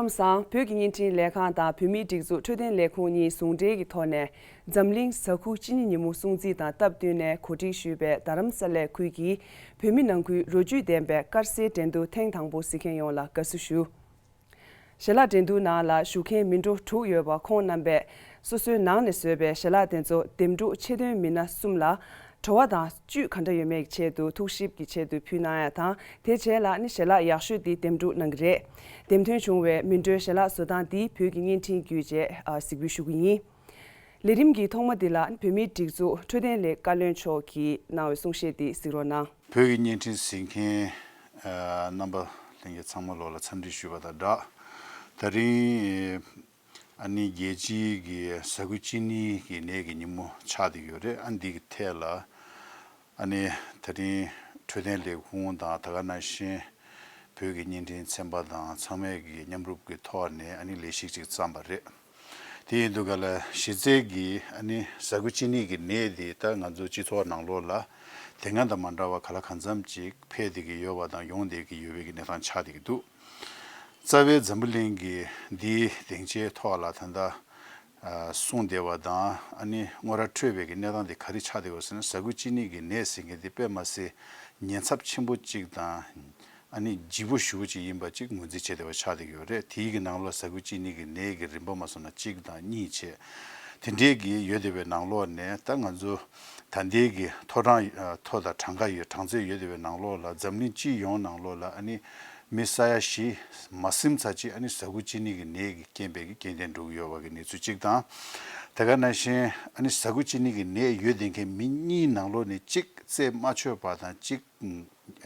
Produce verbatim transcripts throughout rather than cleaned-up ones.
སང་། བོད་ཀྱི་བརྙན་འཕྲིན་ལས་ཁང་དང་བོད་མིའི་སྒྲིག་འཛུགས་འཕྲོད་བསྟེན་ལས་ཁུངས་གཉིས་ཟུང་འབྲེལ་གྱི་ཐོག་ནས། འཛམ་གླིང་གཟའ་ཁུ་གཅིན་སྙི་ཉིན་མོ་སྲུང་བརྩི་དང་སྟབས་བསྟུན་ནས་གོ་སྒྲིག་ཞུས་པའི་རྡ་རམ་ས་ལའི་ཁུལ་གྱི་བོད་མི་ནང་ཁུལ་རོ་བཅུད་ལྡན་པའི་དཀར་ཟས་འགྲན་བསྡུར་ཐེངས་དང་པོ་གཟིགས་མཁན་ཡོངས་ལ་དགའ་བསུ་ཞུ། ཞལ་ལག་འགྲན་བསྡུར་ནང་ལ་ཞུགས་མཁན་མི་འགྲོ་དྲུག་ཡོད་པ། ཁོང་རྣམ་པས་སོ་སོའི་ནང་ནས་བཟོས་པའི་ཞལ་ལག་དེ་ཚོ་འདེམས་སྒྲུག་ཆེད་དོན་མི་སྣ་གསུམ་ལ་བྲོ་བ་དང་བཅུད་ག་འདྲ་ཡོད་མེད་ཀྱི་ཆེད་དུ་ཐུགས་ཞིབ་ཀྱི་ཆེད་དུ་ཕུལ་གནང་ཡ་དང་། དེ་རྗེས་ལ་ནི་ཞལ་ལག་ཡག་ཤོས་དེ་འདེམས་སྒྲུག་གནང་གི་རེད། འདེམས་ཐོན་བྱུང་བའི་མི་འགྲོའི་ཞལ་ལག་བཟོ་སྟངས་འདི་བོད་ཀྱི་བརྙན་འཕྲིན་བརྒྱུད་བཅས་གཟིགས་འབུལ་ཞུ་གི་ཡིན། ལས་རིམ་གྱི་ཐོག་མ་འདི་ལ་བོད་མིའི་སྒྲིག་འཛུགས་འཕྲོད་བསྟེན་ལས་བཀའ་བློན་མཆོག་གིས་གནང་བའི་གསུང་བཤད་འདི་གཟིགས་རོགས་གནང་། བོད་ཀྱི་བརྙན་འཕྲིན་གཟིགས་མཁན་ཨ་རྣམ་པ་ལྷན་རྒྱས་ཚང་མ་ལོག་ལ་འཚམས་འདྲི་ཞུས་པ་དང་སྦྲགས། ད་རིང་ཨ་ནི་རྒྱལ་སྤྱིའི་གི་གཟའ་ཁུ་གཅིན་སྙི་གི་ནད་ཀྱི་ཉིན་མོ་ཆགས་བསྡད་ཡོད་རེད། ཨ་འདི་གི་ཐད་ལ་ཨ་ནི་ད་རིང་འཕྲོད་བསྟེན་ལས་ཁུངས་དང་། ད་ག་ནང་བཞིན་བོད་ཀྱི་བརྙན་འཕྲིན་ཚན་པ་དང་ཚང་མས་ཀྱི་མཉམ་རུབ་ཀྱི་ཐོག་ནས་ཨ་ནི་ལས་ཞིག་ཅིག་བརྩམས་པ་རེད། དེ་ཡིན་དུས་ག་ལ་གཞི་རྩའི་གི་ཨ་ནི་གཟའ་ཁུ་གཅིན་སྙི་གི་ནད་དེ་ད་ང་ཚོ་སྤྱི་ཚོགས་ནང་ལོགས་ལ་དེ་སྔ་དང་མ་འདྲ་བ་ག་ལ་གང་འཚམ་ཅིག་འཕེལ་བསྡད་ཀྱི་ཡོད་པ་དང་ཡོང་བསྡད་ཀྱི་ཡོད་པའི་གི་གནས་སྟངས་ཆགས་བསྡད་ཀྱི་འདུག། རྩ་བའི་འཛམ་བུ་གླིང་གི་འདིའི་སྡིངས་ཆའི་ཐོག་ལ་ད་ལྟ་ཨ་གསུངས་བསྡད་པ་དང་། ཨ་ནི་དངོས་ར་འཕྲོད་པའི་གི་གནས་སྟངས་དེ་ག་རེ་ཆགས་བསྡད་ཡོད་ཟེར་ན། གཟའ་ཁུ་གཅིན་སྙི་གི་ནད་ཟེར་མཁན་དེ་དཔེ་མ་སྲིད་ཉེན་ཚབས་ཆེན་པོ་གཅིག་དང་། ཨ་ནི་ལྗིད་པོ་ཞེ་པོ་ཅིག་ཡིན་པ་ཅིག་ངོས་འཛིན་བྱས་བསྡད་པ་ཆགས་བསྡད་ཡོད་རེད། དེའི་གི་ནང་ལོགས་གཟའ་ཁུ་གཅིན་སྙི་གི་ནད་ཀྱི་རིམ་པ་མ་སོང་ན་གཅིག་དང་གཉིས་བྱས། དེ་འདྲའི་གི་ཡོད་བསྡད་པའི་ནང་ལོགས་ནས་ད་ང་ཚོ་ད་ལྟའི་གི་མཐོ་གྲངས་ཨ་མཐོ་དང་གྲངས་ཀ་ཡོད་གྲངས་ཚད་ཡོད་བསྡད་པའི་ནང་ལོགས་ལ། འཛམ་གླིང་སྤྱི་ཡོངས་ནང་ལོགས་ལ་ཨ་ནི་མི་ས་ཡ་བཞི་མ་ཟིན་ཚར་ཅིག་ཨ་ནི་གཟའ་ཁུ་གཅིན་སྙི་གི་ནད་ཀྱི་རྐྱེན་པས་ཀྱི་རྐྱེན་ལྡན་འགྲོ་གི་ཡོད་པ་གི་གནས་ཚུལ་གཅིག་དང་། དེ་ག་ནང་བཞིན་ཨ་ནི་གཟའ་ཁུ་གཅིན་སྙི་གི་ནད་ཡོད་བསྡད་མཁན་མི་གཉིས་ནང་ལོགས་ནས་གཅིག་རྩད་མ་ཆོད་པ་དང་། གཅིག་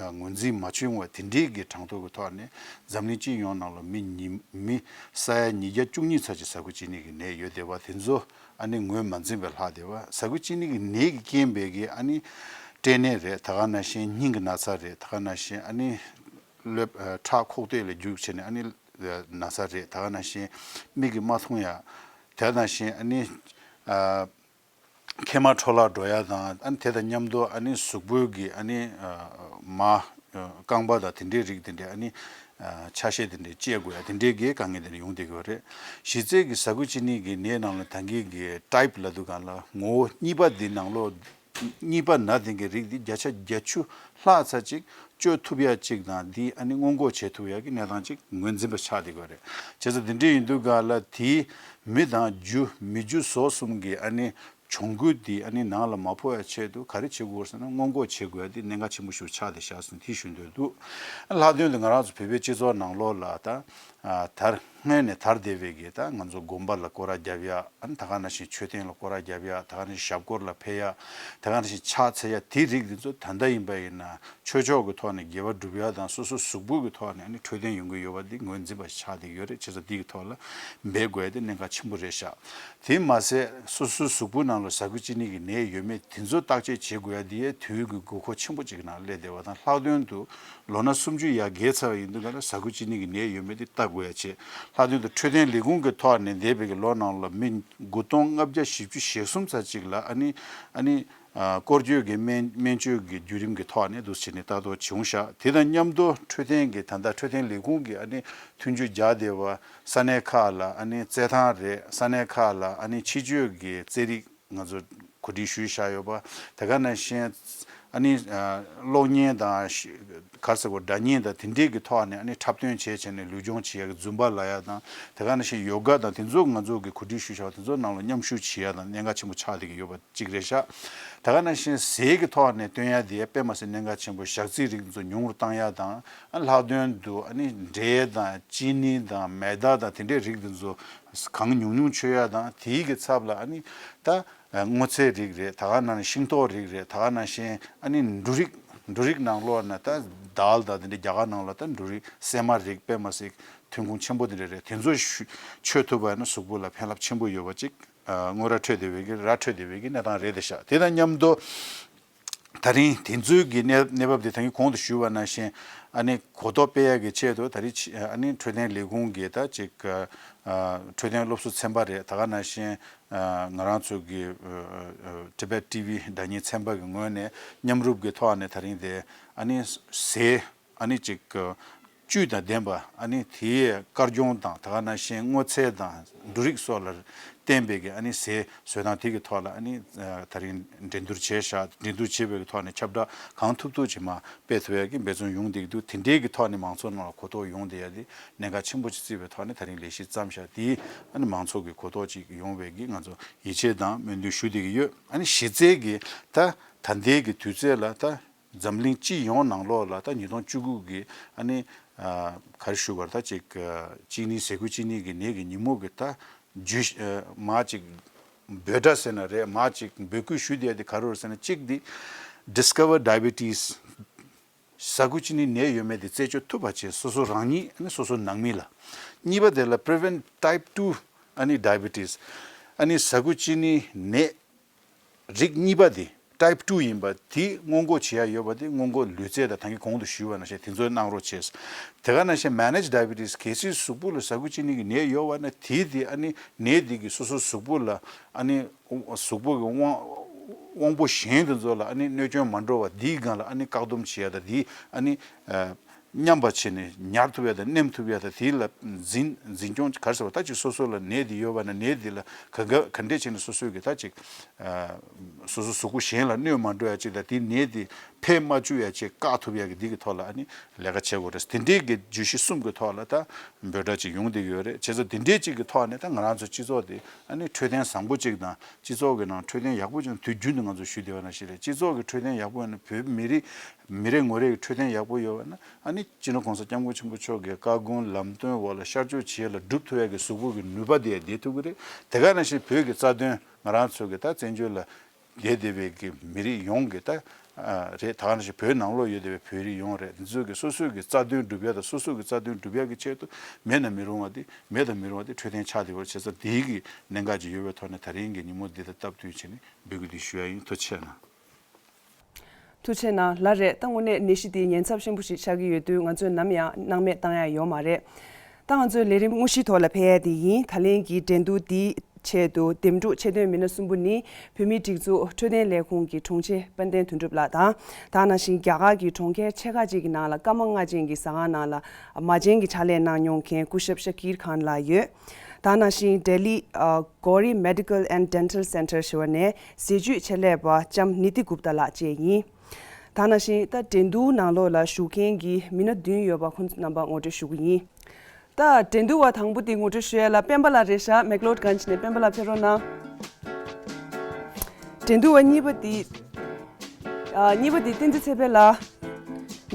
ངོས་འཛིན་མ་བྱུང་བ་དེ་འདྲའི་གི་གྲངས་ཐོ་གི་ཐོག་ནས་འཛམ་གླིང་སྤྱི་ཡོངས་ནང་ལ་མི་ཉི་མི་ས་ཡ་ཉིས་བརྒྱ་བཅུ་གཉིས་ཚར་གཅིག་གཟའ་ཁུ་གཅིན་སྙི་གི་ནད་ཡོད་བསྡད་པ་དེ་ཚོ་ཨ་ནི་ངོས་མ་འཛིན་པའི་ལྷག་བསྡད་པ། གཟའ་ཁུ་གཅིན་སྙི་གི་ནད་ཀྱི་རྐྱེན་པས་ཀྱི་ཨ་ནི་སྐྲན་ནད་རེད། ད་ག་ནང་བཞིན་སྙིང་གི་ན་ཚ་རེད། ད་ག་ནང་བཞིན་ཨ་ནི་ལོས་ཁྲག་ཁོག་སྟོད་ལ་རྒྱུག་བྱས་ནས་ཨ་ནི་ན་ཚ་རེད། ད་ག་ནང་བཞིན་མིག་གིས་མ་མཐོང་ཡ། དེ་ནང་བཞིན་ཨ་ནི་ཨ། མཁལ་མ་འཕྲོ་བརླག་འགྲོ་ཡ་དང་། ཨ་ནི་དེ་དང་མཉམ་དུ་ཨ་ནི་གཟུགས་པོའི་གི་ཨ་ནི་ཨ་མ་ཨ་རྐང་པ་དང་དེ་འདྲའི་རིགས་དེ་འདྲའི་ཨ་ནི་ཨ་ཆ་ཤས་དེ་འདྲའི་བཅད་དགོས་ཡ་དེ་འདྲའི་གི་དཀའ་ངལ་དེ་འདྲ་ཡོང་བསྡད་ཀྱི་ཡོད་རེད། གཞི་རྩའི་གི་གཟའ་ཁུ་གཅིན་སྙི་གི་ནད་ནང་ལ་ད་གིན་གི་ཊའིབ་ལབ་དུས་སྒང་ལ་ངོ་བོ་གཉིས་པ་འདི་ནང་ལོགས་གཉིས་པ་ན་དེ་གི་རིགས་འདི་བརྒྱ་ཆ་བརྒྱད་ཅུ་ལྷག་ཙམ་ཅིག་བཅོས་ཐུབ་ཡ་གཅིག་དང་། འདི་ཨ་ནི་སྔོན་འགོག་བྱེད་ཐུབ་ཡ་གི་གནས་སྟངས་གཅིག་ངོས་འཛིན་པ་ཆགས་བསྡད་ཀྱི་ཡོད་རེད། བྱས་ཙང་དེ་འདྲ་ཡིན་དུས་སྒང་ལ་དེའི་མི་དང་རྒྱུ་མི་རྒྱུ་ཟོག་གསུམ་གི་ཨ་ནི་གྱོང་གུད་དེ་ཨ་ནི་ནང་ལ་མ་ཕོག་ཡ་ཆེད་དུ་ག་རེ་བྱེད་དགོས་ཟེར་ན། སྔོན་འགོག་བྱེད་དགོས་ཡ་དེ་གནད་འགག་ཆེན་པོ་ཞིག་ཆགས་བསྡད་ཤག་ཟེར་ནས་དེ་ཞུ་འདོད་འདུག། ལྷག་དོན་དུ་ང་རང་ཚོ་བོད་པའི་སྤྱི་ཚོགས་ནང་ལོགས་ལ་ད་ཨ་དར་སྔོན་ནས་དར་བསྡད་པའི་གི་ད་ང་ཚོ་དགོན་པ་ལ་སྐོར་ར་རྒྱབ་ཡ། ཨ་ནི་ད་ག་ནང་བཞིན་མཆོད་རྟེན་ལ་སྐོར་ར་རྒྱབ་ཡ། ད་ག་ནང་བཞིན་ཞབས་སྐོར་ལ་ཕེབས་ཡ། ད་ག་ནང་བཞིན་ཕྱག་འཚལ་ཡ་དེ་རིགས་འདི་ཚོ་ད་ལྟ་ཡིན་པ་ཡིན་ན་ཆོས་ཕྱོགས་ཀྱི་ཐོག་ནས་དགེ་བ་སྒྲུབ་ཡ་དང་། སོ་སོ་གཟུགས་པོ་གི་ཐོག་ནས་ཨ་ནི་འཕྲོད་བསྟེན་ཡོང་གི་ཡོད་པ་འདི་ངོས་འཛིན་པ་ཆགས་བསྡད་ཡོད་རེད། བྱས་ཙང་འདི་གི་ཐོག་ལ་འབད་དགོས་ཡ་དེ་གནད་འགག་ཆེན་པོ་རེད་ཤག། དེ་མ་ཟད་སོ་སོའི་གཟུགས་པོ་ནང་ལ་གཟའ་ཁུ་གཅིན་སྙི་གི་ནད་ཡོད་མེད་དེ་ཚོ་བརྟག་དཔྱད་བྱེད་དགོས་ཡ་འདི་ཡ་དུས་ཀྱི་དགོས་མཁོ་ཆེན་པོ་གཅིག་གི་ནང་སླེབས་བསྡད་པ་དང་། ལྷག་དོན་དུ་ལོ་ན་སུམ་ཅུ་ཡར་བརྒལ་ཚར་བ་ཡིན་དུས་ག་ལ་གཟའ་ཁུ་གཅིན་སྙི་གི་ནད་ཡོད་མེད་དེ་བལྟ་དགོས་ཡ་བྱེད། ལྷག་དོན་དུ་འཕྲོད་བསྟེན་ལས་ཁུངས་ཀྱི་ཐོག་ནས་འདས་པའི་གི་ལོ་ནང་ལ་མི་དགུ་སྟོང་ལྔ་བརྒྱ་བཞི་བཅུ་ཞེ་གསུམ་ཙམ་ཅིག་ལ་ཨ་ནི་ཨ་ནི་ཨ་སྐོར་སྐྱོད་ཀྱི་སྨན་སྨན་བཅོས་ཀྱི་བརྒྱུད་རིམ་གྱི་ཐོག་ནས་འདུག་བྱས་ནས་ལྟ་རྟོག་བྱུང་ཤག། དེ་དང་མཉམ་དུ་འཕྲོད་བསྟེན་གྱི་ད་ལྟ་འཕྲོད་བསྟེན་ལས་ཁུངས་ཀྱི་ཨ་ནི་མཐུན་འགྱུར་རྒྱག་བསྡད་པ། ས་གནས་ཁག་ལ་ཨ་ནི་རྩེད་ཐང་རེད། ས་གནས་ཁག་ལ་ཨ་ནི་ཕྱི་སྐྱོད་ཀྱི་རྩེད་རིགས་ང་ཚོ་གོ་སྒྲིག་ཞུས་བཞག་ཡོད་པ། དེ་ག་ནང་བཞིན་ཨ་ནི་ཨ་གློག་བརྙན་དང་། ག་རེ་ཟེར་དགོས། སྒྲ་བརྙན་དང་དེ་འདྲས་ཀྱི་ཐོག་ནས་ཨ་ནི་འཁྲབ་སྟོན་བྱས་བྱས་ནས་ལུས་སྦྱོང་བྱེད་ཡག་གི་ཛུམ་པ་ལབ་ཡག་དང་། དེ་ག་ནང་བཞིན་ཡོ་ག་དང་དེ་ཚོ་ང་ཚོ་གི་གོ་སྒྲིག་ཞུས་བཞག་པ་དེ་ཚོ་ནང་ལ་མཉམ་ཞུགས་བྱེད་ཡག་དང་གནད་འགག་ཆེན་པོ་ཆགས་བསྡད་ཀྱི་ཡོད་པ་གཅིག་རེད་ཤག། དེ་ག་ནང་བཞིན་ཟས་ཀྱི་ཐོག་ནས་བསྟེན་ཡ་དེ་དཔེ་མ་སྲིད་གནད་འགག་ཆེན་པོ། ཞག་རྩི་རིགས་དེ་ཚོ་ཉུང་རུ་བཏང་ཡ་དང་། ཨ་ལྷག་དོན་དུ་ཨ་ནི་འབྲས་དང་ཅི་ནི་དང་མེ་ད་དང་དེ་འདྲའི་རིགས་དེ་ཚོ་གང་ཉུང་ཉུང་མཆོད་ཡ་དང་། དེའི་གི་ཚབ་ལ་ཨ་ནི་ད་སྔོ་ཚལ་རིགས་རེད། དེ་ག་ནང་བཞིན་ཤིང་ཏོག་རིགས་རེད། དེ་ག་ནང་བཞིན་ཨ་ནི་འབྲུ་རིགས། འབྲུ་རིགས་ནང་ལོགས་ན་ད་དཱལ་དང་དེ་འདྲའི་རྒྱ་གར་ནང་ལ་ད་འབྲུ་རིགས་སྲན་མ་རིགས་དཔེ་མ་སྲིད་ཐོན་ཁུངས་ཆེན་པོ་དེ་འདྲ་རེད། དེ་ཚོ་ཞུ་མཆོད་ཐུབ་པ་ཡིན་ན་གཟུགས་པོ་ལ་ཕན་རླབས་ཆེན་པོ་ཡོད་པ་ཅིག་ཨ་དངོས་ར་འཕྲོད་བསྡད་པའི་གི་ར་འཕྲོད་བསྡད་པའི་གི་གནས་སྟངས་རེད་དེ་ཤག། དེ་དང་མཉམ་དུ་ད་རིང་དེ་ཚོའི་གི་གནས་གནས་བབ་དེ་ད་གིན་གོང་དུ་ཞུས་པ་ནང་བཞིན་ཨ་ནི་གོ་རྟོགས་སྤེལ་ཡག་གི་ཆེད་དུ་ད་རིང་ཨ་ནི་འཕྲོད་བསྟེན་ལས་ཁུངས་ཀྱི་ད་ཅིག་ཨ་འཕྲོད་བསྟེན་སློབ་གསོ་ཚན་པ་རེད། དེ་ག་ནང་བཞིན་ཨ་ང་རང་ཚོ་གི་ཨ་ཨ་Tibet T V སྒྲ་བརྙན་ཚན་པ་གི་ངོས་ནས་མཉམ་རུབ་ཀྱི་ཐོག་ནས་ད་རིང་དེ་ཨ་ནི་ཟས་ཨ་ནི་ཅིག་ཨ་ བཅུད་དང་ལྡན་པ་ཨ་ནི་དེའི་དཀར་སྐྱོང་དང་ད་ག་ནང་བཞིན་སྔོ་ཚལ་དང་འབྲུ་རིགས་སོགས་ལ་བརྟེན་པའི་གི་ཨ་ནི་ཟས་བཟོ་སྟངས་དེ་གི་ཐོག་ལ་ཨ་ནི་ད་རིང་འགྲན་བསྡུར་བྱས་ཤག་འགྲན་བསྡུར་བྱས་པའི་གི་ཐོག་ནས་ཁྱབ་བསྒྲགས་གང་ཐུབ་ཐུབ་ཅིག་མ་སྤེལ་ཐུབ་ཡ་གི་འབད་བརྩོན་ཡོང་བསྡད་ཀྱི་འདུག་དེ་འདྲའི་གི་ཐོག་ནས་མང་ཚོགས་ནང་ལ་གོ་རྟོགས་ཡོང་བསྡད་ཡ་དེ་གནད་འགག་ཆེན་པོ་ཅིག་བརྩིས་པའི་ཐོག་ནས་ད་རིང་ལས་གཞི་བརྩམས་ཤག་དེ་ཨ་ནི་མང་ཚོགས་ཀྱི་གོ་རྟོགས་ཅིག་ཡོང་བའི་གི་ང་ཚོ་ཡིད་ཆེས་དང་སྨོན་འདུན་ཞུ་བསྡད་ཀྱི་ཡོད། ཨ་ནི་གཞི་རྩའི་གི་ད་ད་ལྟའི་གི་དུས་ཚོད་ལ་ད་འཛམ་གླིང་སྤྱི་ཡོངས་ནང་ལོགས་ལ་ད་ཉིས་སྟོང་བཅུ་དགུ་གི་ཨ་ནི་ཨ་ག་རེ་ཞུ་དགོས་རེད། ད་ཅིག་ཨ་གཅིན་སྙི་ཟས་གོས་གཅིན་སྙི་གི་ནད་ཀྱི་ཉིན་མོ་གི་ད་བརྗོད་ཨ་མ་ཅིག་འབོད་སྒྲ་ཟེར་ན་རེད། མ་ཅིག་འབོད་སྐུལ་ཞུ་བསྡད་དེ་ག་རེ་རེད་ཟེར་ན། གཅིག་དེ་Discover Diabetes། ཟས་གོས་གཅིན་སྙི་ནད་ཡོད་མེད་དེ་རྩད་གཅོད་ཐུབ་པ་བྱས། སོ་སོ་རང་ཉིད་ཨ་ནི་སོ་སོ་ནང་མི་ལ། གཉིས་པ་དེ་ལ་Prevent Type two ཨ་ནི་Diabetes། ཨ་ནི་ཟས་གོས་གཅིན་སྙི་ནད་རིགས་གཉིས་པ་དེ་Type two ཡིན་པ་དེ་སྔོན་འགོག་བྱེད་ཡ་ཡོད་པ་དེ་སྔོན་འགོག་ལུས་རྩལ་དང་ད་གིན་གོང་དུ་ཞུས་པ་ནང་བཞིན་དེ་ཚོ་གནང་རོགས་བྱས། དེ་ག་ནང་བཞིན་Manage Diabetes། གལ་སྲིད་གཟུགས་པོ་ལ་ཟས་གོས་གཅིན་སྙི་གི་ནད་ཡོད་པ་ན་དེ་དེ་ཨ་ནི་ནད་དེ་གི་སོ་སོ་གཟུགས་པོ་ལ་ཨ་ནི་གཟུགས་པོ་གི་དབང་དབང་པོ་གཞན་དེ་ཚོ་ལ་ཨ་ནི་གནོད་སྐྱོན་མ་འགྲོ་བ་དེའི་སྒང་ལ་ཨ་ནི་བཀག་སྡོམ་བྱེད་ཡ་དང་དེ་ཨ་ནི་ཨ་མཉམ་པ་བྱས་ནས་ཉར་ཐུབ་ཡ་དང་ནེམ་ཐུབ་ཡ་དང་དེ་ལ་འཛིན་འཛིན་སྐྱོང་ག་རེ་ཟེར་བ། ད་ཅིག་སོ་སོ་ལ་ནད་དེ་ཡོད་པ་ན་ནད་དེ་ལ་ག་ག་ག་འདྲས་བྱས་ནས་སོ་སོའི་གི་ད་ཅིག་ཨ་སོ་སོ་གཟུགས་པོ་གཞན་ལ་གནོད་མ་འགྲོ་ཡ་ཅིག་དང་དེ་ནད་དེ་འཕེལ་མ་བཅུག་ཡ་ཅིག་བཀག་ཐུབ་ཡ་གི་དེ་གི་ཐོག་ལ་ཨ་ནི་ལས་ཀ་བྱེད་དགོས་རེད། དེ་འདྲའི་གི་བརྗོད་གཞི་གསུམ་གི་ཐོག་ལ་ད་འབོད་སྒྲ་ཅིག་ཡོང་བསྡད་ཡོད་རེད། བྱས་ཙང་དེ་འདྲའི་ཅིག་གི་ཐོག་ནས་ད་ང་རང་ཚོ་སྤྱི་ཚོགས་དེ་ཨ་ནི་འཕྲོད་བསྟེན་བཟང་པོ་ཅིག་དང་སྤྱི་ཚོགས་ཀྱི་ནང་འཕྲོད་བསྟེན་ཡག་པོ་ཅིག་དུས་རྒྱུན་དུ་ང་ཚོ་ཞུ་བསྡད་པ་ནང་བཞིན་རེད། སྤྱི་ཚོགས་ཀྱི་འཕྲོད་བསྟེན་ཡག་པོ་ཡོད་ན། བོད་མི་རིགས་མི་རེ་ངོ་རེ་གི་འཕྲོད་བསྟེན་ཡག་པོ་ཡོད་པ་ན་ཨ་ནི་སྤྱི་ནོར་༸གོང་ས་༸སྐྱབས་མགོན་ཆེན་པོ་མཆོག་གི་བཀའ་དགོངས་ལམ་སྟོན་འོག་ལ་ཤར་ཕྱོགས་བྱེས་ལ་སྒྲུབ་ཐུབ་ཡ་གི་གཟུགས་པོ་གི་ནུས་པ་དེ་ཡང་ལྡན་ཐུབ་ཀྱི་རེད། དེ་ག་ནང་བཞིན་བོད་ཀྱི་རྩ་དོན་ང་རང་ཚོ་གི་ད་བཙན་བྱོལ་ལ་བསྡད་བསྡད་པའི་གི་མི་རིགས་ཡོངས་ཀྱི་ད་ཨ་རེད། ད་ག་ནང་བཞིན་བོད་ནང་ལོགས་ཡོད་བསྡད་པའི་བོད་རིགས་ཡོངས་རེད། འདི་ཚོ་གི་སོ་སོའི་གི་རྩ་དོན་སྒྲུབ་ཡ་དང་སོ་སོ་གི་རྩ་དོན་སྒྲུབ་ཡ་གི་ཆེད་དུ་མེད་ན་མི་རུང་བ་དེ་མེད་དང་མི་རུང་བ་དེ་འཕྲོད་བསྟེན་ཆགས་བསྡད་པ་རེད། བྱས་ཙང་དེའི་གི་གནད་འགག་ཅིག་ཡོད་པའི་ཐོག་ནས་ད་རིང་གི་ཉིན་མོ་འདི་དང་སྟབས་བསྟུན་བྱས་ནས་འབོད་སྐུལ་འདི་ཞུ་ཡ་ཡིན། ཐུགས་རྗེ་གནང་། ཐུགས་རྗེ་གནང་ལགས། རེད། ད་དངོས་གནས་ནད་གཞི་འདི་ཉེན་ཚབས་ཆེན་པོ་ཞིག་ཆགས་ཀྱི་ཡོད་དུས་ང་ཚོས་ནམ་ཡང་སྣང་མེད་བཏང་ཡ་ཡོད་མ་རེད། ད་ང་ཚོའི་ལས་རིམ་དངོས་གཞིའི་ཐོག་ལ་ཕེབས་ཡ་དེ་ཡིན། ད་ལན་གྱི་འགྲན་བསྡུར་འདིའི་ཆེད་དུ་འདེམས་སྒྲུག་ཆེད་དོན་མི་སྣ་གསུམ་པོ་ནི་བོད་མིའི་སྒྲིག་འཛུགས་འཕྲོད་བསྟེན་ལས་ཁུངས་ཀྱི་དྲུང་ཆེ་དཔལ་ལྡན་དོན་གྲུབ་ལགས་དང་། ད་ག་ནང་བཞིན་རྒྱ་གར་གྱི་གྲོང་ཁྱེར་ཆེ་ཁག་ཅིག་གི་ནང་ལ་སྐར་མ་ལྔ་ཅན་གྱི་ཟ་ཁང་ནང་ལ་མ་བྱན་གྱི་ཕྱག་ལས་གནང་མྱོང་མཁན་སྐུ་ཞབས་ཤ་ཀིར་ཁཱན་ལགས་ཡོད། ད་ག་ནང་བཞིན་ལྡི་ལི་ཨ་Gauri Medical and Dental Center ཞེས་པ་ནས་ཟས་བཅུད་ཆེད་ལས་པ་ལྕམ་ནི་ཏི་གུབ་ཏ་ལགས་བཅས་ཡིན། ད་ག་ནང་བཞིན་ད་འགྲན་བསྡུར་ནང་ལོགས་ལ་ཞུགས་མཁན་གྱི་མི་སྣ་བདུན་ཡོད་པ་ཁོང་ཚོ་རྣམ་པ་ངོ་སྤྲོད་ཞུ་གི་ཡིན། ད་འགྲན་བསྡུར་བ་དང་པོ་དེ་ངོ་སྤྲོད་ཞུ་ཡ་ལ་སྤེན་པ་ལགས་རེད་ཤག་མེག་ལོར་གྷན་ཇི་ནས། སྤེན་པ་ལགས་ཕེབས་རོགས་གནང་། འགྲན་བསྡུར་བ་གཉིས་པ་དེ་ཨ་གཉིས་པ་དེ་བསྟན་འཛིན་ཚེ་འཕེལ་ལགས་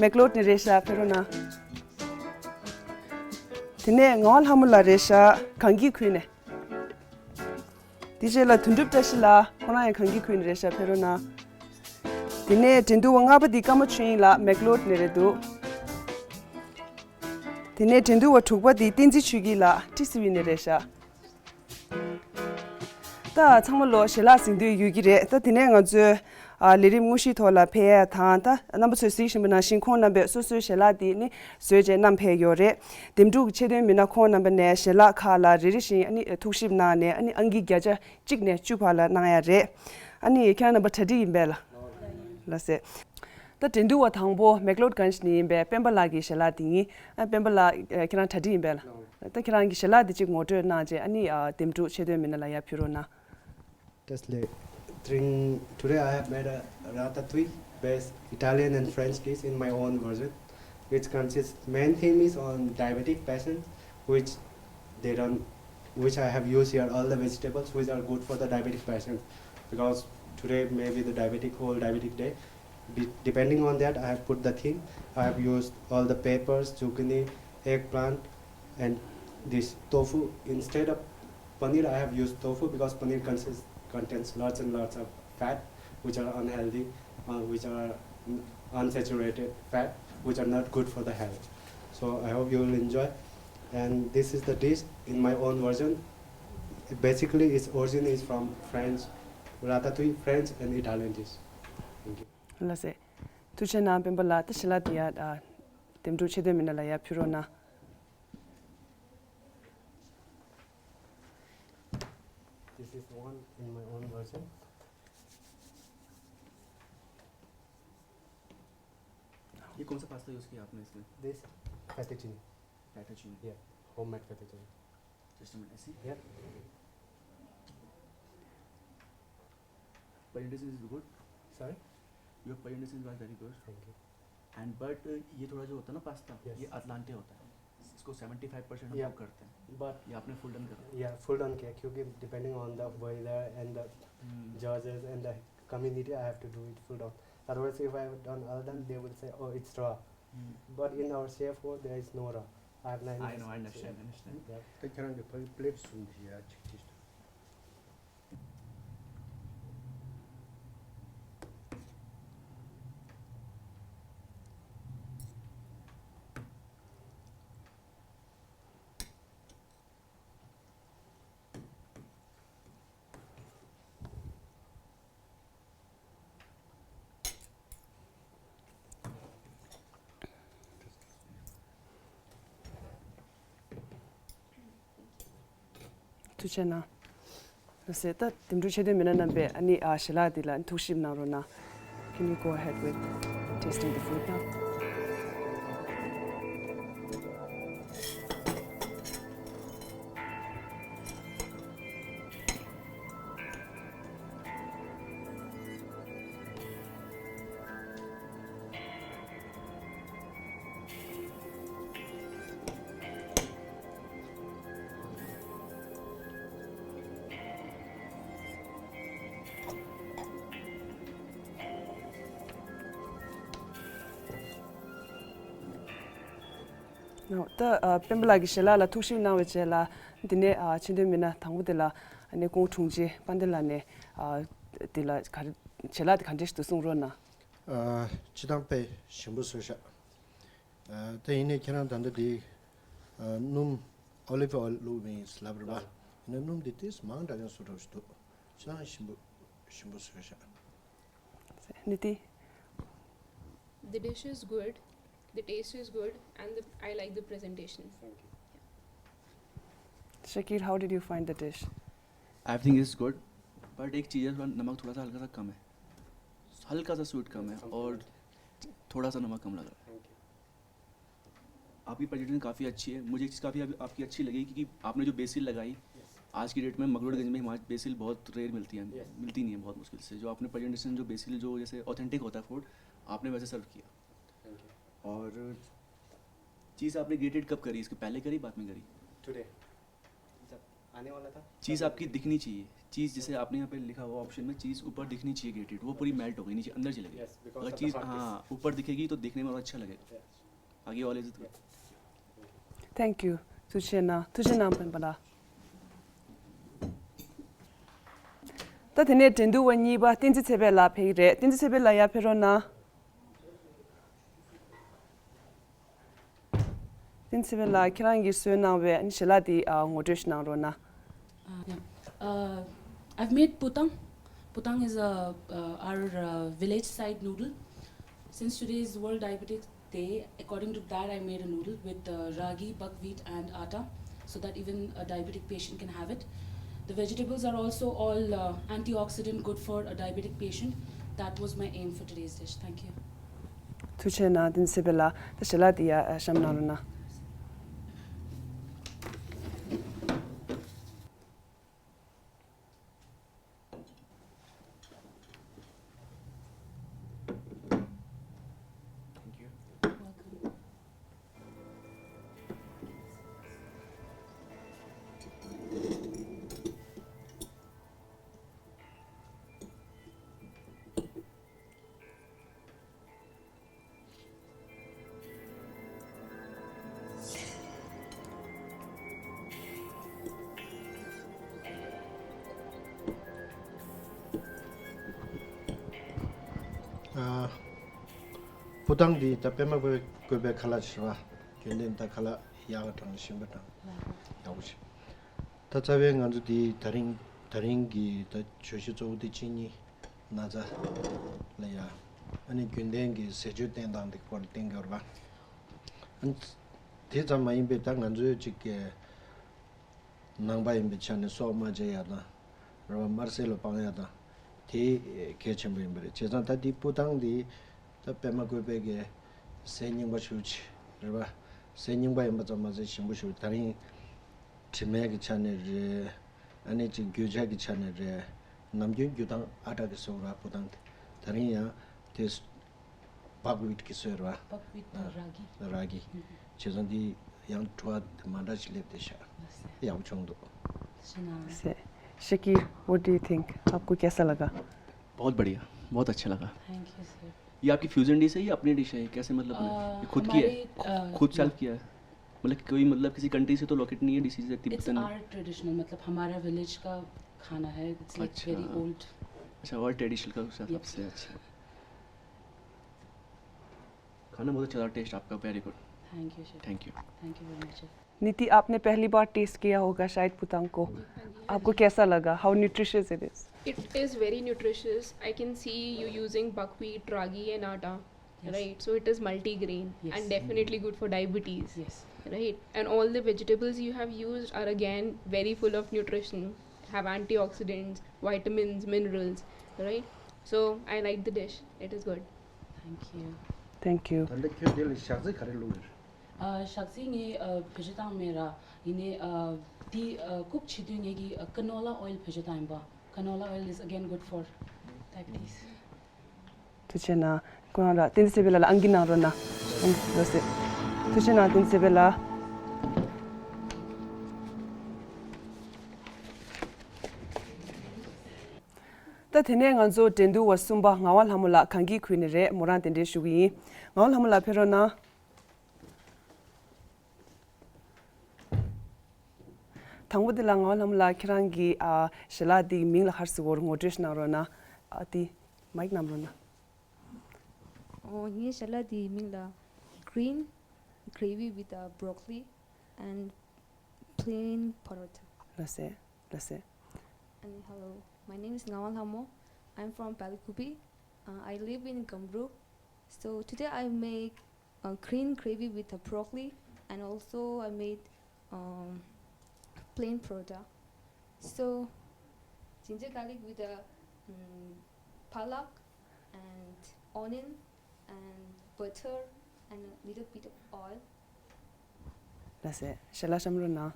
མེག་ལོར་ནས་རེད་ཤག་ཕེབས་རོགས་གནང་། དེ་ནས་ངག་དབང་ལྷ་མོ་ལགས་རེད་ཤག་གངས་སྐྱིད་ཁུལ་ནས། དེ་རྗེས་ལ་དོན་གྲུབ་བཀྲ་ཤིས་ལགས་ཁོ་རང་ཡང་གངས་སྐྱིད་ཁུལ་ནས་རེད་ཤག་ཕེབས་རོགས་གནང་། དེ་ནས་འགྲན་བསྡུར་བ་ལྔ་པ་དེ་ཀརྨ་ཆོས་དབྱིངས་ལགས་མེག་ལོར་ནས་རེད་འདུག་དེ་ནས་འགྲན་བསྡུར་བ་དྲུག་པ་དེ་བསྟན་འཛིན་ཆོས་སྐྱིད་ལགས་ཊི་སི་ཝི་ནས་རེད་ཤག་ད་ཚང་མ་ལོ་ཞལ་ལག་ཟིན་དུས་ཡོད་ཀྱི་རེད། ད་དེ་ནས་ང་ཚོའི་ཨ་ལས་རིམ་དངོས་གཞིའི་ཐོག་ལ་ཕེབས་ཡ་དང་། ད་རྣམ་པ་ཚོས་གཟིགས་བཞིན་པ་ནང་བཞིན་ཁོང་རྣམ་པས་སོ་སོའི་ཞལ་ལག་དེ་ནི་བཟོས་བྱས་བསྣམས་ཕེབས་ཡོད་རེད། འདེམས་སྒྲུག་གི་ཆེད་དོན་མི་སྣ་ཁོང་རྣམ་པ་ནས་ཞལ་ལག་ཁག་ལ་རེ་རེ་བཞིན་ཨ་ནི་ཐུགས་ཞིབ་གནང་ནས་ཨ་ནི་ཨང་ཀི་བརྒྱ་ཆ་གཅིག་ནས་བཅུ་བར་ལ་གནང་ཡ་རེད། ཨ་ནི་ཁྱེད་རང་རྣམ་པ་གྲ་སྒྲིག་ཡིན་པས་ལགས། ལགས་སེ། ད་འགྲན་བསྡུར་བ་དང་པོ་མེག་ལོར་གྷན་ཇི་ནས་ཡིན་པའི་སྤེན་པ་ལགས་ཀྱི་ཞལ་ལག་དེ་ཡིན། ཨ་སྤེན་པ་ལགས་ཨ་ཁྱེད་རང་གྲ་སྒྲིག་ཡིན་པས་ལགས། ད་ཁྱེད་རང་གི་ཞལ་ལག་དེ་གཅིག་ངོ་སྤྲོད་གནང་རྗེས་ཨ་ནི་ཨ་འདེམས་སྒྲུག་ཆེད་དོན་མི་སྣ་ལ་ཡར་ཕུལ་རོགས་གནང་། Just like, today I have made a ratatouille based Italian and French dish in my own version. Its consist main theme is on diabetic patients, which they don't, which I have used here all the vegetables which are good for the diabetic patients, because today may be the diabetic whole diabetic day. De- depending on that, I have put the theme. I have used all the peppers, zucchini, eggplant, and this tofu. Instead of paneer, I have used tofu because paneer consists, contains lots and lots of fat, which are unhealthy, uh, which are unsaturated fat, which are not good for the health. So I hope you will enjoy. And this is the dish in my own version. Basically, its origin is from French, ratatouille, French and Italian dish. Thank you. ལགས་སེ། ཐུགས་རྗེ་གནང་སྤེན་པ་ལགས། ད་ཞལ་ལག་དེ་ཡར་ཨ་འདེམས་སྒྲུག་ཆེད་དོན་མི་སྣ་ལ་ཡར་ཕུལ་རོགས་གནང་། This is one in my own version. ये कौन सा pasta use किया आपने इसमें? This Fettuccine. Fettuccine. Yeah, homemade fettuccine. Just a minute, I see. Yeah. Presentation is good. Sorry? Your presentation was very good. Thank you. And but ये थोड़ा जो होता है ना पास्ता, Yes. ये अटलांटे होता है, इसको सेवेंटी फाइव परसेंट हम Yeah. कुक करते हैं। But ये आपने फुल डन करा। Yeah, full done किया, क्योंकि depending on the weather and the Hmm. judges and the community, I have to do it full done. Otherwise, if I have done all done, they will say, "Oh, it's raw." Hmm. But in our chef world, there is no raw. I have nine I years know, I understand, experience. Understand. Yeah. ད་ཁྱེད་རང་གི་ཕ་གི་པླེ་ཊི་གསུམ་དེ་ཡ་གཅིག་གཅིག་ཏུ། ཐུགས་རྗེ་གནང་། ལགས་སེ། ད་འདེམས་སྒྲུག་བྱེད་འདོད་མི་སྣ་རྣམ་པས་ཨ་ནི་ཨ་ཞལ་ལག་འདི་ལ་ཐུགས་ཞིབ་གནང་རོགས་གནང་། Can you go ahead with tasting the food now? ད་ཨ་སྤེན་པ་ལགས་ཀྱིས་ཞལ་ལག་ལ་ཐུགས་ཞིབ་གནང་བའི་རྗེས་ལ། འདི་ནས་ཨ་ཕྱི་འདོན་མི་སྣ་དང་པོ་དེ་ལ་ཨ་ནི་སྐུ་ངོ་དྲུང་ཆེ་དཔལ་ལྡན་ལགས་ནས་ཨ་དེ་ལ་ག་རེ་ཞལ་ལག་དེ་ག་འདྲ་ཞིག་འདུག་གསུང་རོགས་གནང་། ཨ། སྤྱིར་བཏང་དཔེ་ཞིམ་པོ་བཟོས་ཤག་ཨ། དེ་ཡིན་ནའི་ཁྱེད་རང་ད་ལྟ་དེ་ཨ་སྣུམ། Olive oil བླུགས་པ་ཡིན་ལབ་རེད་པ། ཡིན་ན་སྣུམ་དེ་ཏོག་ཙམ་མང་དྲགས་ཀྱང་བཟོ་འདྲ་ཞིག་འདུག་སྤྱིར་བཏང་ཞིམ་པོ་ཞིམ་པོ་བཟོས་ཤག་ནི་དེ། The dish is good, the taste is good, and the, I like the presentation. Thank you. Shakir, how did you find the dish? I think it's good, but एक चीज़ है, थोड़ा नमक थोड़ा सा हल्का सा कम है, हल्का सा स्वीट कम है और थोड़ा सा नमक कम लग रहा है। Thank you. आपकी प्रेजेंटेशन काफ़ी अच्छी है। मुझे एक चीज़ काफ़ी आप, आपकी अच्छी लगी, क्योंकि आपने जो बेसिल लगाई, आज की डेट में मकलोडगंज में हमारे बेसिल बहुत रेयर मिलती है, मिलती नहीं है बहुत मुश्किल से। जो आपने प्रेजेंटेशन, जो बेसिल, जो जैसे ऑथेंटिक होता है फूड, आपने वैसे सर्व किया। Thank you. और चीज़ आपने ग्रेटेड कब करी? इसके पहले करी, बाद में करी? Today. जब आने वाला था, चीज़ आपकी दिखनी चाहिए। चीज़ जैसे आपने यहाँ पे लिखा हुआ ऑप्शन में, चीज़ ऊपर दिखनी चाहिए ग्रेटेड, वो पूरी मेल्ट हो गई नीचे, अंदर चली गई। Yes, because अगर of the चीज़, practice. हाँ, ऊपर दिखेगी तो देखने में और अच्छा लगेगा। Yes. आगे वाले से तो। Thank you. ཐུགས་རྗེ་གནང་། ཐུགས་རྗེ་གནང་། སྤེན་པ་ལགས། ད་དེ་ནས་འགྲན་བསྡུར་བ་གཉིས་པ་བསྟན་འཛིན་ཚེ་འཕེལ་ལགས་ཕེབས་ཀྱི་རེད། བསྟན་འཛིན་ཚེ་འཕེལ་ལགས་ཡར་ཕེབས་རོགས་གནང་། བསྟན་འཛིན་ཚེ་འཕེལ་ལགས། ཁྱེད་རང་གིས་བཟོས་གནང་བའི་ཨ་ནི་ཞལ་ལག་དེ་ཨ་ངོ་སྤྲོད་ཞིག་གནང་རོགས་གནང་། Uh, yeah. Uh, I've made putang. Putang is a, uh, our, uh, village side noodle. Since today is World Diabetic Day, according to that, I made a noodle with, uh, ragi, buckwheat, and atta, so that even a diabetic patient can have it. The vegetables are also all, uh, antioxidant, good for a diabetic patient. That was my aim for today's dish. Thank you. ཐུགས་རྗེ་གནང་། བསྟན་འཛིན་ཚེ་འཕེལ་ལགས། ད་ཞལ་ལག་དེ་ཡར་བཤམས་གནང་རོགས་གནང་། Thank you. Welcome. ཨ། པུ་ཏང་འདི་ད་པད་མ་བཀོད་པའི་ཁ་ལག་ཞེས་པ། རྒྱུན་ལྡན་ད་ཁ་ལག་ཡག་དང་ཞིམ་པ་དང་ཡག་པོ་ཞིག་ད་རྩ་བའི་ང་ཚོ་འདི་ད་རིང་ད་རིང་གི་ད་བརྗོད་གཞི་གཙོ་བོ་འདི་གཅིན་སྙི་ན་ཚ་ལ་ཡ། ཨ་ནི་རྒྱུན་ལྡན་གྱི་ཟས་སྤྱོད་བསྟེན་སྟངས་འདི་སྐོར་ལ་བསྟན་གྱི་ཡོད་རེད་པ། ཨ་ནི་དེ་ཙམ་མ་ཡིན་པའི་ད་ང་ཚོའི་གཅིག་གི་ནང་པ་ཡིན་པའི་ཆ་ནས་སྲོག་མ་བཅད་ཡ་དང་། རེད་པ། དམར་ཟས་ལ་སྤང་ཡ་དང་། དེ་གལ་ཆེན་པོ་ཡིན་པ་རེད། བྱས་ཙང་ད་འདི་པུ་ཏང་འདི་ད་པད་མ་བཀོད་པའི་གི་ཟས་རྙིང་པ་ཞེ་པོ་ཅིག་རེད་པ། ཟས་རྙིང་པ་ཡིན་པ་ཙམ་མ་ཟད་ཞིམ་པོ་ཞིག་ད་རིང་དྲི་མེད་ཀྱི་ཆ་ནས་རེད། ཨ་ནི་ཅིག་རྒྱུ་ཆ་གི་ཆ་ནས་རེད། ནམ་རྒྱུན་རྒྱུ་ཐང་ཨ་ཊ་གི་བཟོ་ར་བུ་ཐང་དེ་ད་རིང་ཡང་དེ་བག་ཝིཊ་གི་བཟོས་ར། བག་ཝིཊ་དང་ར་གི། ར་གི། བྱས་ཙང་འདི་ཡང་བྲོ་བ་དེ་མ་འདྲ་ཞིག་སླེབས་བསྡད་ཤག་ཡག་པོ་བྱུང་འདུག་ཤེ་ན། ཟེ། ཤེ་ཀི། What do you think? आपको कैसा लगा? बहुत बढ़िया, बहुत अच्छा लगा। Thank you sir. ये आपकी फ्यूजन डिश है या अपनी डिश है, कैसे, मतलब? अ, ये खुद की है? हमारी, अ, खुद सेल्फ किया है? मतलब कोई, मतलब किसी कंट्री से तो लोकेट नहीं है डिशेज इतनी इट्स पसंद? आवर ट्रेडिशनल, मतलब हमारा विलेज का खाना है। इट्स लाइक अच्छा। Very old. अच्छा, और ट्रेडिशनल का हिसाब यप। से। अच्छा। खाना बहुत अच्छा था, टेस्ट आपका very good. Thank you sir. Thank you. Thank you very much sir. नीति, आपने पहली बार टेस्ट किया होगा शायद पुतंग को। आपको कैसा लगा? How nutritious it is? It is very nutritious. I can see you using buckwheat, ragi and atta, yes, right? So it is multi-grain, yes, and definitely good for diabetes, yes, right? And all the vegetables you have used are again very full of nutrition, have antioxidants, vitamins, minerals, right? So I like the dish. It is good. Thank you. Thank you. ད་ལྟ་ཁྱོད་འདི་ལ་ཞག་རྩི་ག་རེ་བླུགས་ཡོད། ཨ། ཞག་རྩི་ངས་ཨ་བེད་སྤྱོད་བཏང་མེད་ར། ཡིན་ནའི་ཨ་འདི་ཨ་ཀུག་བྱེད་དུས་ངས་ཀྱི་ཨ་ཀ་ནོ་ལ་ཨོའིལ་བེད་སྤྱོད་བཏང་ཡིན་པ། Canola oil is again good for diabetes. ཐུགས་རྗེ་གནང་། ཁོང་རང་ལ་བསྟན་འཛིན་ཚེ་འཕེལ་ལགས་ལ་ཨང་ཀི་གནང་རོགས་གནང་། ཨང་ལགས་སེ། ཐུགས་རྗེ་གནང་བསྟན་འཛིན་ཚེ་འཕེལ་ལགས། ད་དེ་ནས་ང་ཚོ་འགྲན་བསྡུར་བ་གསུམ་པ་ངག་དབང་ལྷ་མོ་ལགས་གངས་སྐྱིད་ཁུལ་ནས་རེད། མོ་རང་གདན་འདྲེན་ཞུ་གི་ཡིན། ངག་དབང་ལྷ་མོ་ལགས་ཕེབས་རོགས་གནང་། དང་པོ་དེ་ལ་ངག་དབང་ལྷ་མོ་ལགས་ཁྱེད་རང་གི་ཨ་ཞལ་ལག་དེའི་མིང་ལ་ཧར་སི་ཝོར་ངོ་སྤྲོད་ཞིག་གནང་རོགས་གནང་། ཨ་དེ་མའིག་བསྣམས་རོགས་གནང་། ཨོ། ངའི་ཞལ་ལག་དེའི་མིང་ལ་Green gravy with a broccoli and plain paratha. ལགས་སེ། ལགས་སེ། And hello, my name is Ngawang Lhamo. I'm from Palikhubi. Uh, I live in Gamru. So today I make uh, green gravy with the broccoli, and also I made um, plain paratha. So ginger garlic with a um, palak and onion and butter and a little bit of oil. ལགས་སེ། ཞལ་ལག་བཤམས་རོགས་གནང་།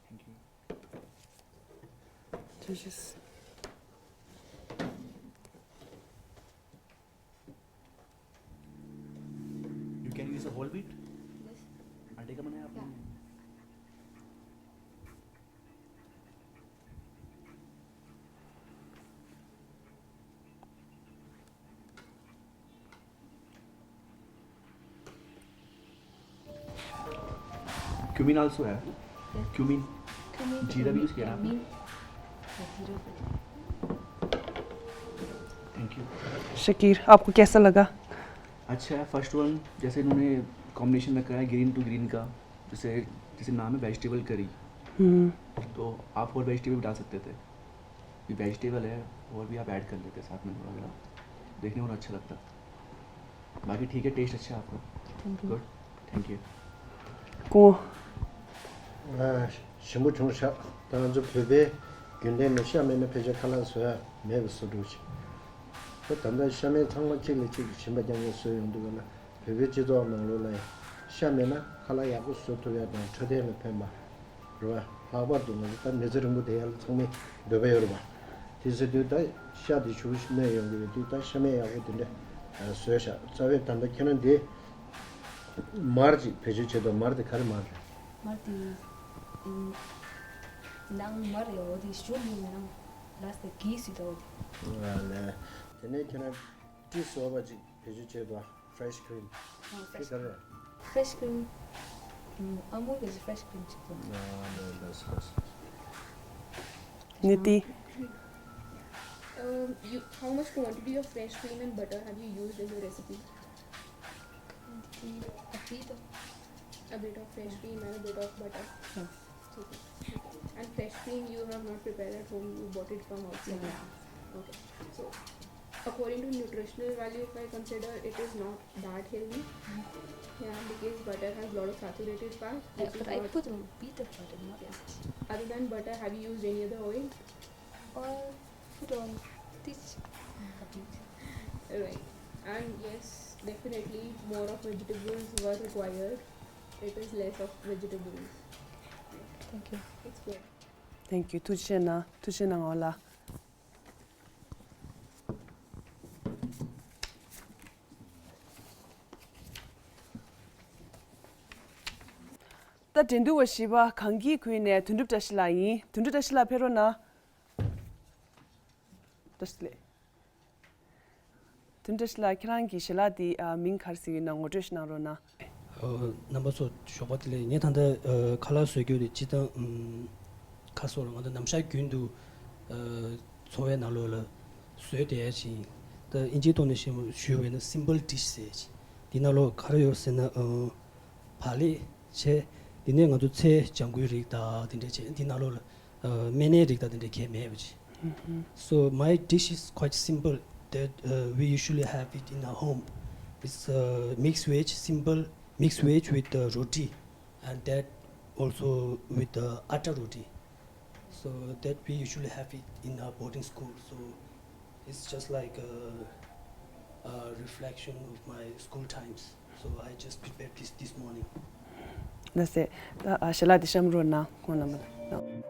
Thank you. Delicious. You can use the whole wheat? Yes. आटे का बनाया आपने? Yeah. Cumin also है। क्या? Cumin. Cumin जीरा भी यूज़ किया ना आपने? क्यूमिन। जीरा भी। Thank you. शकीर, आपको कैसा लगा? अच्छा है। फर्स्ट वन, जैसे इन्होंने कॉम्बिनेशन रखा है ग्रीन टू ग्रीन का, जैसे, जैसे नाम है वेजिटेबल करी, हम्म। तो आप और वेजिटेबल भी डाल सकते थे। ये वेजिटेबल है, और भी आप ऐड कर लेते साथ में थोड़ा थोड़ा, देखने में और अच्छा लगता। बाकी ठीक है, टेस्ट अच्छा है आपका। Thank you. Good. Thank you. ཀོ། ཨ། ཞིམ་པོ་བྱུང་ཤག་ད་ང་ཚོ་བོད་པའི་རྒྱུན་ལྡན་ནི་ཤ་མེད་ན་ཕལ་ཆེར་ཁ་ལག་བཟོ་ཡ་མེད་པའི་བཟོ་འདྲ་ཞིག་ད་ད་ལྟ་ཤ་མེད་ཚང་མ་གཅིག་ལ་གཅིག་ཞིམ་པ་རྐྱང་རྐྱང་བཟོས་ཡོང་འདུག་ལ། བོད་པའི་སྤྱི་ཚོགས་ནང་ལོགས་ལ་ཤ་མེད་ན་ཁ་ལག་ཡག་པོ་བཟོ་ཐུབ་ཡ་དང་འཕྲོད་བསྟེན་ལ་ཕན་པ་རེད་བ། ལྷག་པར་དུ་ང་ཚོ་ད་མི་ཚེ་རིང་པོ་བསྡད་ཡ་ལ་ཚང་མས་འདོད་པ་ཡོད་རེད་བ། དེ་ཟེར་དུས་ད་ཤ་དེ་ཞུ་ཞིག་སྨས་ཡོང་གི་ཡོད་དུས་ད་ཤ་མེད་ཡག་པོ་དེ་འདྲ་བཟོས་ཤག་རྩ་བའི་ད་ལྟ་ཁྱེད་རང་དེ་མར་ཅིག་བེད་སྤྱོད་བྱེད་དོ། མར་དེ་ག་རེ་མར་རེད། མར་དེ་ནང་མར་ཡོད་དེ་ཞུ་མི་ནང་ལ་སྟེ་གིས་སུ་དོ་དེ། ཨ་ལས། དེ་ནས་ཁྱེད་རང་ཏི་སོ་བ་ཅིག་བེད་སྤྱོད་བྱེད་དོ། Fresh cream. Oh, fresh cream. Fresh cream. Mm, Amul is fresh cream ཅིག་དོ། ཨ་ལས་ལས་ལས། ནི་ཏི། Um, you, how much quantity of fresh cream and butter have you used in the recipe? Quantity, a bit of, a bit of fresh cream and a bit of butter. Yeah. Okay. And fresh cream you have not prepared at home, you bought it from outside? Yeah. Okay. So, According to nutritional value, if I consider, it is not that healthy. Yeah, because butter has lot of saturated fat, which is not. Put a bit of butter, not much. Other than butter, have you used any other oil? Or put on this. Right. And yes, definitely more of vegetables were required. It is less of vegetables. Thank you. It's good. Thank you. ཐུགས་རྗེ་གནང་། ཐུགས་རྗེ་གནང་། འོ་ལ། ད་འགྲན་བསྡུར་བ་བཞི་པ་གངས་སྐྱིད་ཁུལ་ནས་དོན་གྲུབ་བཀྲ་ཤིས་ལགས་ཡིན། དོན་གྲུབ་བཀྲ་ཤིས་ལགས་ཕེབས་རོགས་གནང་། བཀྲ་ཤིས་ལགས། དོན་གྲུབ་བཀྲ་ཤིས་ལགས། ཁྱེད་རང་གི་ཞལ་ལག་འདི་ཨ། མིང་ག་རེ་ཟེར་གྱི་ཡོད་ན་ངོ་སྤྲོད་ཞིག་གནང་རོགས་གནང་། ཨ། རྣམ་པ་ཚོ་ཞོགས་པ་བདེ་ལེགས། ངས་ད་ལྟ་ཨ། ཁ་ལག་བཟོ་རྒྱུ་དེ་སྤྱིར་བཏང་ཨམ། ཁ་སོ་ལ་ང་ཚོ་ནམ་ཞག་རྒྱུན་དུ་ཨ། འཚོ་བའི་ནང་ལོགས་ལ་བཟོས་བསྡད་ཡ་ཅིག་ད་ཨིན་ཇིའི་ཐོག་ནས་ཞུ་ཞུས་པ་ཡིན་ན་simple dish ཟེར་ཡ་ཅིག་འདི་ནང་ལོགས་ག་རེ་ཡོད་ཟེར་ན་ཨ། བག་ལེབ་བྱས། འདི་ནས་ང་ཚོ་ཚལ་ལྗང་ཁུའི་རིགས་དང་དེ་འདྲ་བྱས། འདི་ནང་ལོགས་ལ་ཨ། སྨན་སྣའི་རིགས་དང་དེ་འདྲ་གང་ཡང་མེད་པ་ཅིག So my dish is quite simple that uh, we usually have it in our home. It's uh, mixed veg, simple mixed veg with uh, roti, and that also with uh, atta roti. So that we usually have it in our boarding school. So it's just like a, a reflection of my school times. So I just prepared this this morning. ལགས་སེ། ད་ཨ། ཞལ་ལག་འདི་བཤམས་རོགས་གནང་། ཁོང་རྣམ་པ་ལ།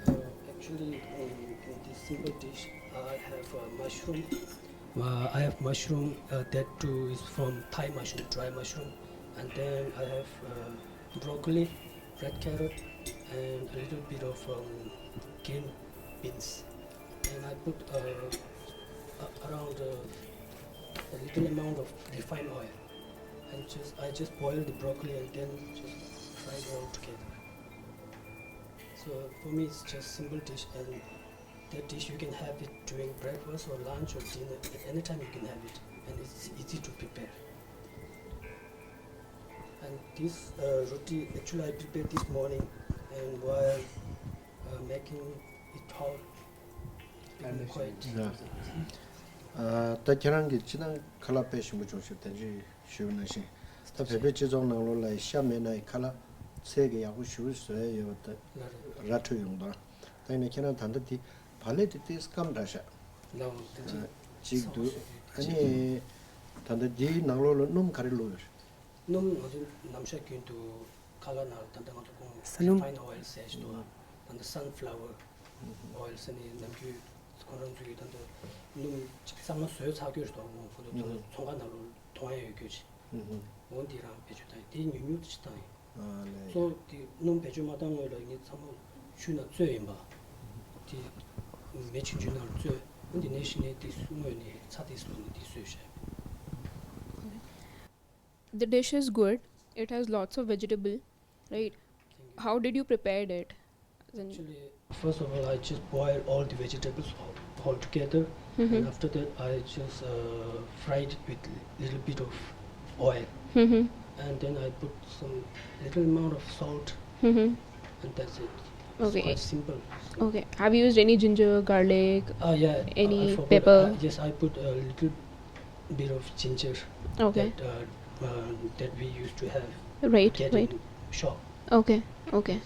Uh, actually, in, in this simple dish, I have uh, mushroom. Uh, I have mushroom uh, that too is from Thai mushroom, dry mushroom, and then I have uh, broccoli, red carrot, and a little bit of um, green beans. And I put uh, a- around uh, a little amount of refined oil, and just I just boil the broccoli and then just fry it all together. So for me, it's just simple dish, and that dish you can have it during breakfast or lunch or dinner. At any time you can have it, and it's easy to prepare. And this uh, roti, actually, I prepared this morning, and while uh, making it hot, it became quite. ད་ཁྱེད་རང་གིས་སྤྱིར་བཏང་ཁ་ལག་དཔེ་ཞིམ་པོ་བྱུང་ཞེས་དེ་འདྲ་ཞུས་པ་ནང་བཞིན། ད་བོད་པའི་སྤྱི་ཚོགས་ནང་ལོགས་ལ་ཤ་མེད་ན་ཡང་ཁ་ལག་ཚལ་གྱི་ཡག་པོ་ཞེ་པོ་བཟོ་ཡ་ཡོད་པ་ད་ར་འཕྲོད་ཡོང་དང་། ད་ཡིན་ན་ཁྱེད་རང་ད་ལྟ་འདི་བག་ལེབ་དེ་ཏོག་ཙམ་སྐམ་དྲགས་ཤག་ལའོ་དེ་ཅིག་འདུག་ཨ་ནི་ད་ལྟ་འདིའི་ནང་ལོགས་ལ་སྣུམ་ག་རེ་བླུགས་ཡོད་རེད། སྣུམ་ང་ཚོ་ནམ་ཞག་རྒྱུན་དུ་ཁ་ལག་ནང་ལ་ད་ལྟ་ང་ཚོ་ཁོང་ས་སྣུམ། Refined oil ཟེར་ཞིག་འདུག་ད་ལྟ་sunflower oil ཟེར་ནས་ནམ་རྒྱུན་ཁོ་རང་ཚོའི་ད་ལྟ་སྣུམ་གཙང་མ་བཟོས་ཚར་རྒྱུ་རེད་དོ། ཁོ་ཚོ་ད་ལྟ་ཚོང་ཁང་ནང་ལོགས་མཐོང་ཡ་ཡོད་རྒྱུ་ཅིག་འོ་འདི་རང་བེད་སྤྱོད་བཏང་ཡིན། དེ་ཉུང་ཉུང་དེ་ཅིག་བཏང་ཡིན། གཙོ་བོ་དེ་སྣུམ་བེད་སྤྱོད་མ་བཏང་སྔོན་ལ་ངས་ཚང་མ་ཆུ་ནང་བཙོས་ཡིན་པ། དེ་མེ་ཆུང་ཆུང་ནང་བཙོས། འོ་འདི་ནས་གཞི་ནས་དེ་སྔོན་ནས་ཚྭ་དེ་བླུགས་ནས་དེ་བཟོས་བཞག་ཡིན། The dish is good. It has lots of vegetable, right? How did you prepare it? As in- Actually, first of all, I just boil all the vegetables all, all together, and after that, I just uh, fried it with little bit of oil, and then I put some little amount of salt, and that's it. It's Okay. Quite simple. Okay. Have you used any ginger, garlic? Ah, yeah. Any I forgot. pepper? Uh, yes, I put a little bit of ginger. Okay. That, uh, uh, that we used to have Right, get right. In shop. Okay, okay.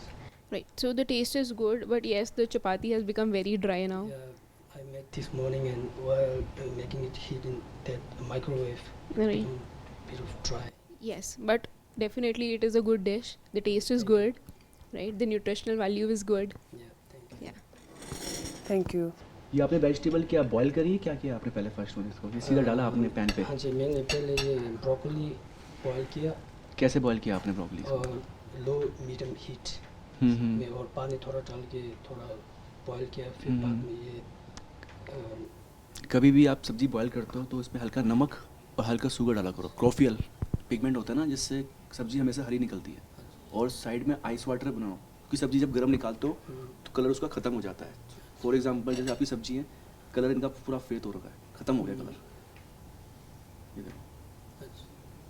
Right. So the taste is good, but yes, the chapati has become very dry now. Yeah, I made this morning, and while uh, making it, heat in that microwave, Right. Become bit of dry. Yes, but definitely it is a good dish. The taste is good, right? The nutritional value is good. Yeah, thank you. Yeah. Thank you. ये आपने वेजिटेबल क्या बॉईल करी है, क्या किया आपने पहले फर्स्ट में इसको, ये सीधा डाला आपने पैन पे? हाँ जी, मैंने पहले ये ब्रोकली बॉईल किया। कैसे बॉईल किया आपने ब्रोकली को? और लो मीडियम हीट हम्म, हम्म। में और पानी थोड़ा डाल के थोड़ा बॉईल किया, फिर हम्म, बाद हम्म। में ये अ, कभी भी आप सब्जी बॉईल करते हो तो इसमें हल्का नमक और हल्का शुगर डाला करो। क्रोफियल पिगमेंट होता है ना, जिससे सब्जी हमेशा हरी निकलती है। और साइड में आइस वाटर बनाओ, सब्जी जब गर्म निकालते हो तो कलर उसका ख़त्म हो जाता है। फॉर एग्जांपल, जैसे आपकी सब्जी है, कलर इनका पूरा फेड हो रखा है, ख़त्म हो गया कलर। ये देखो,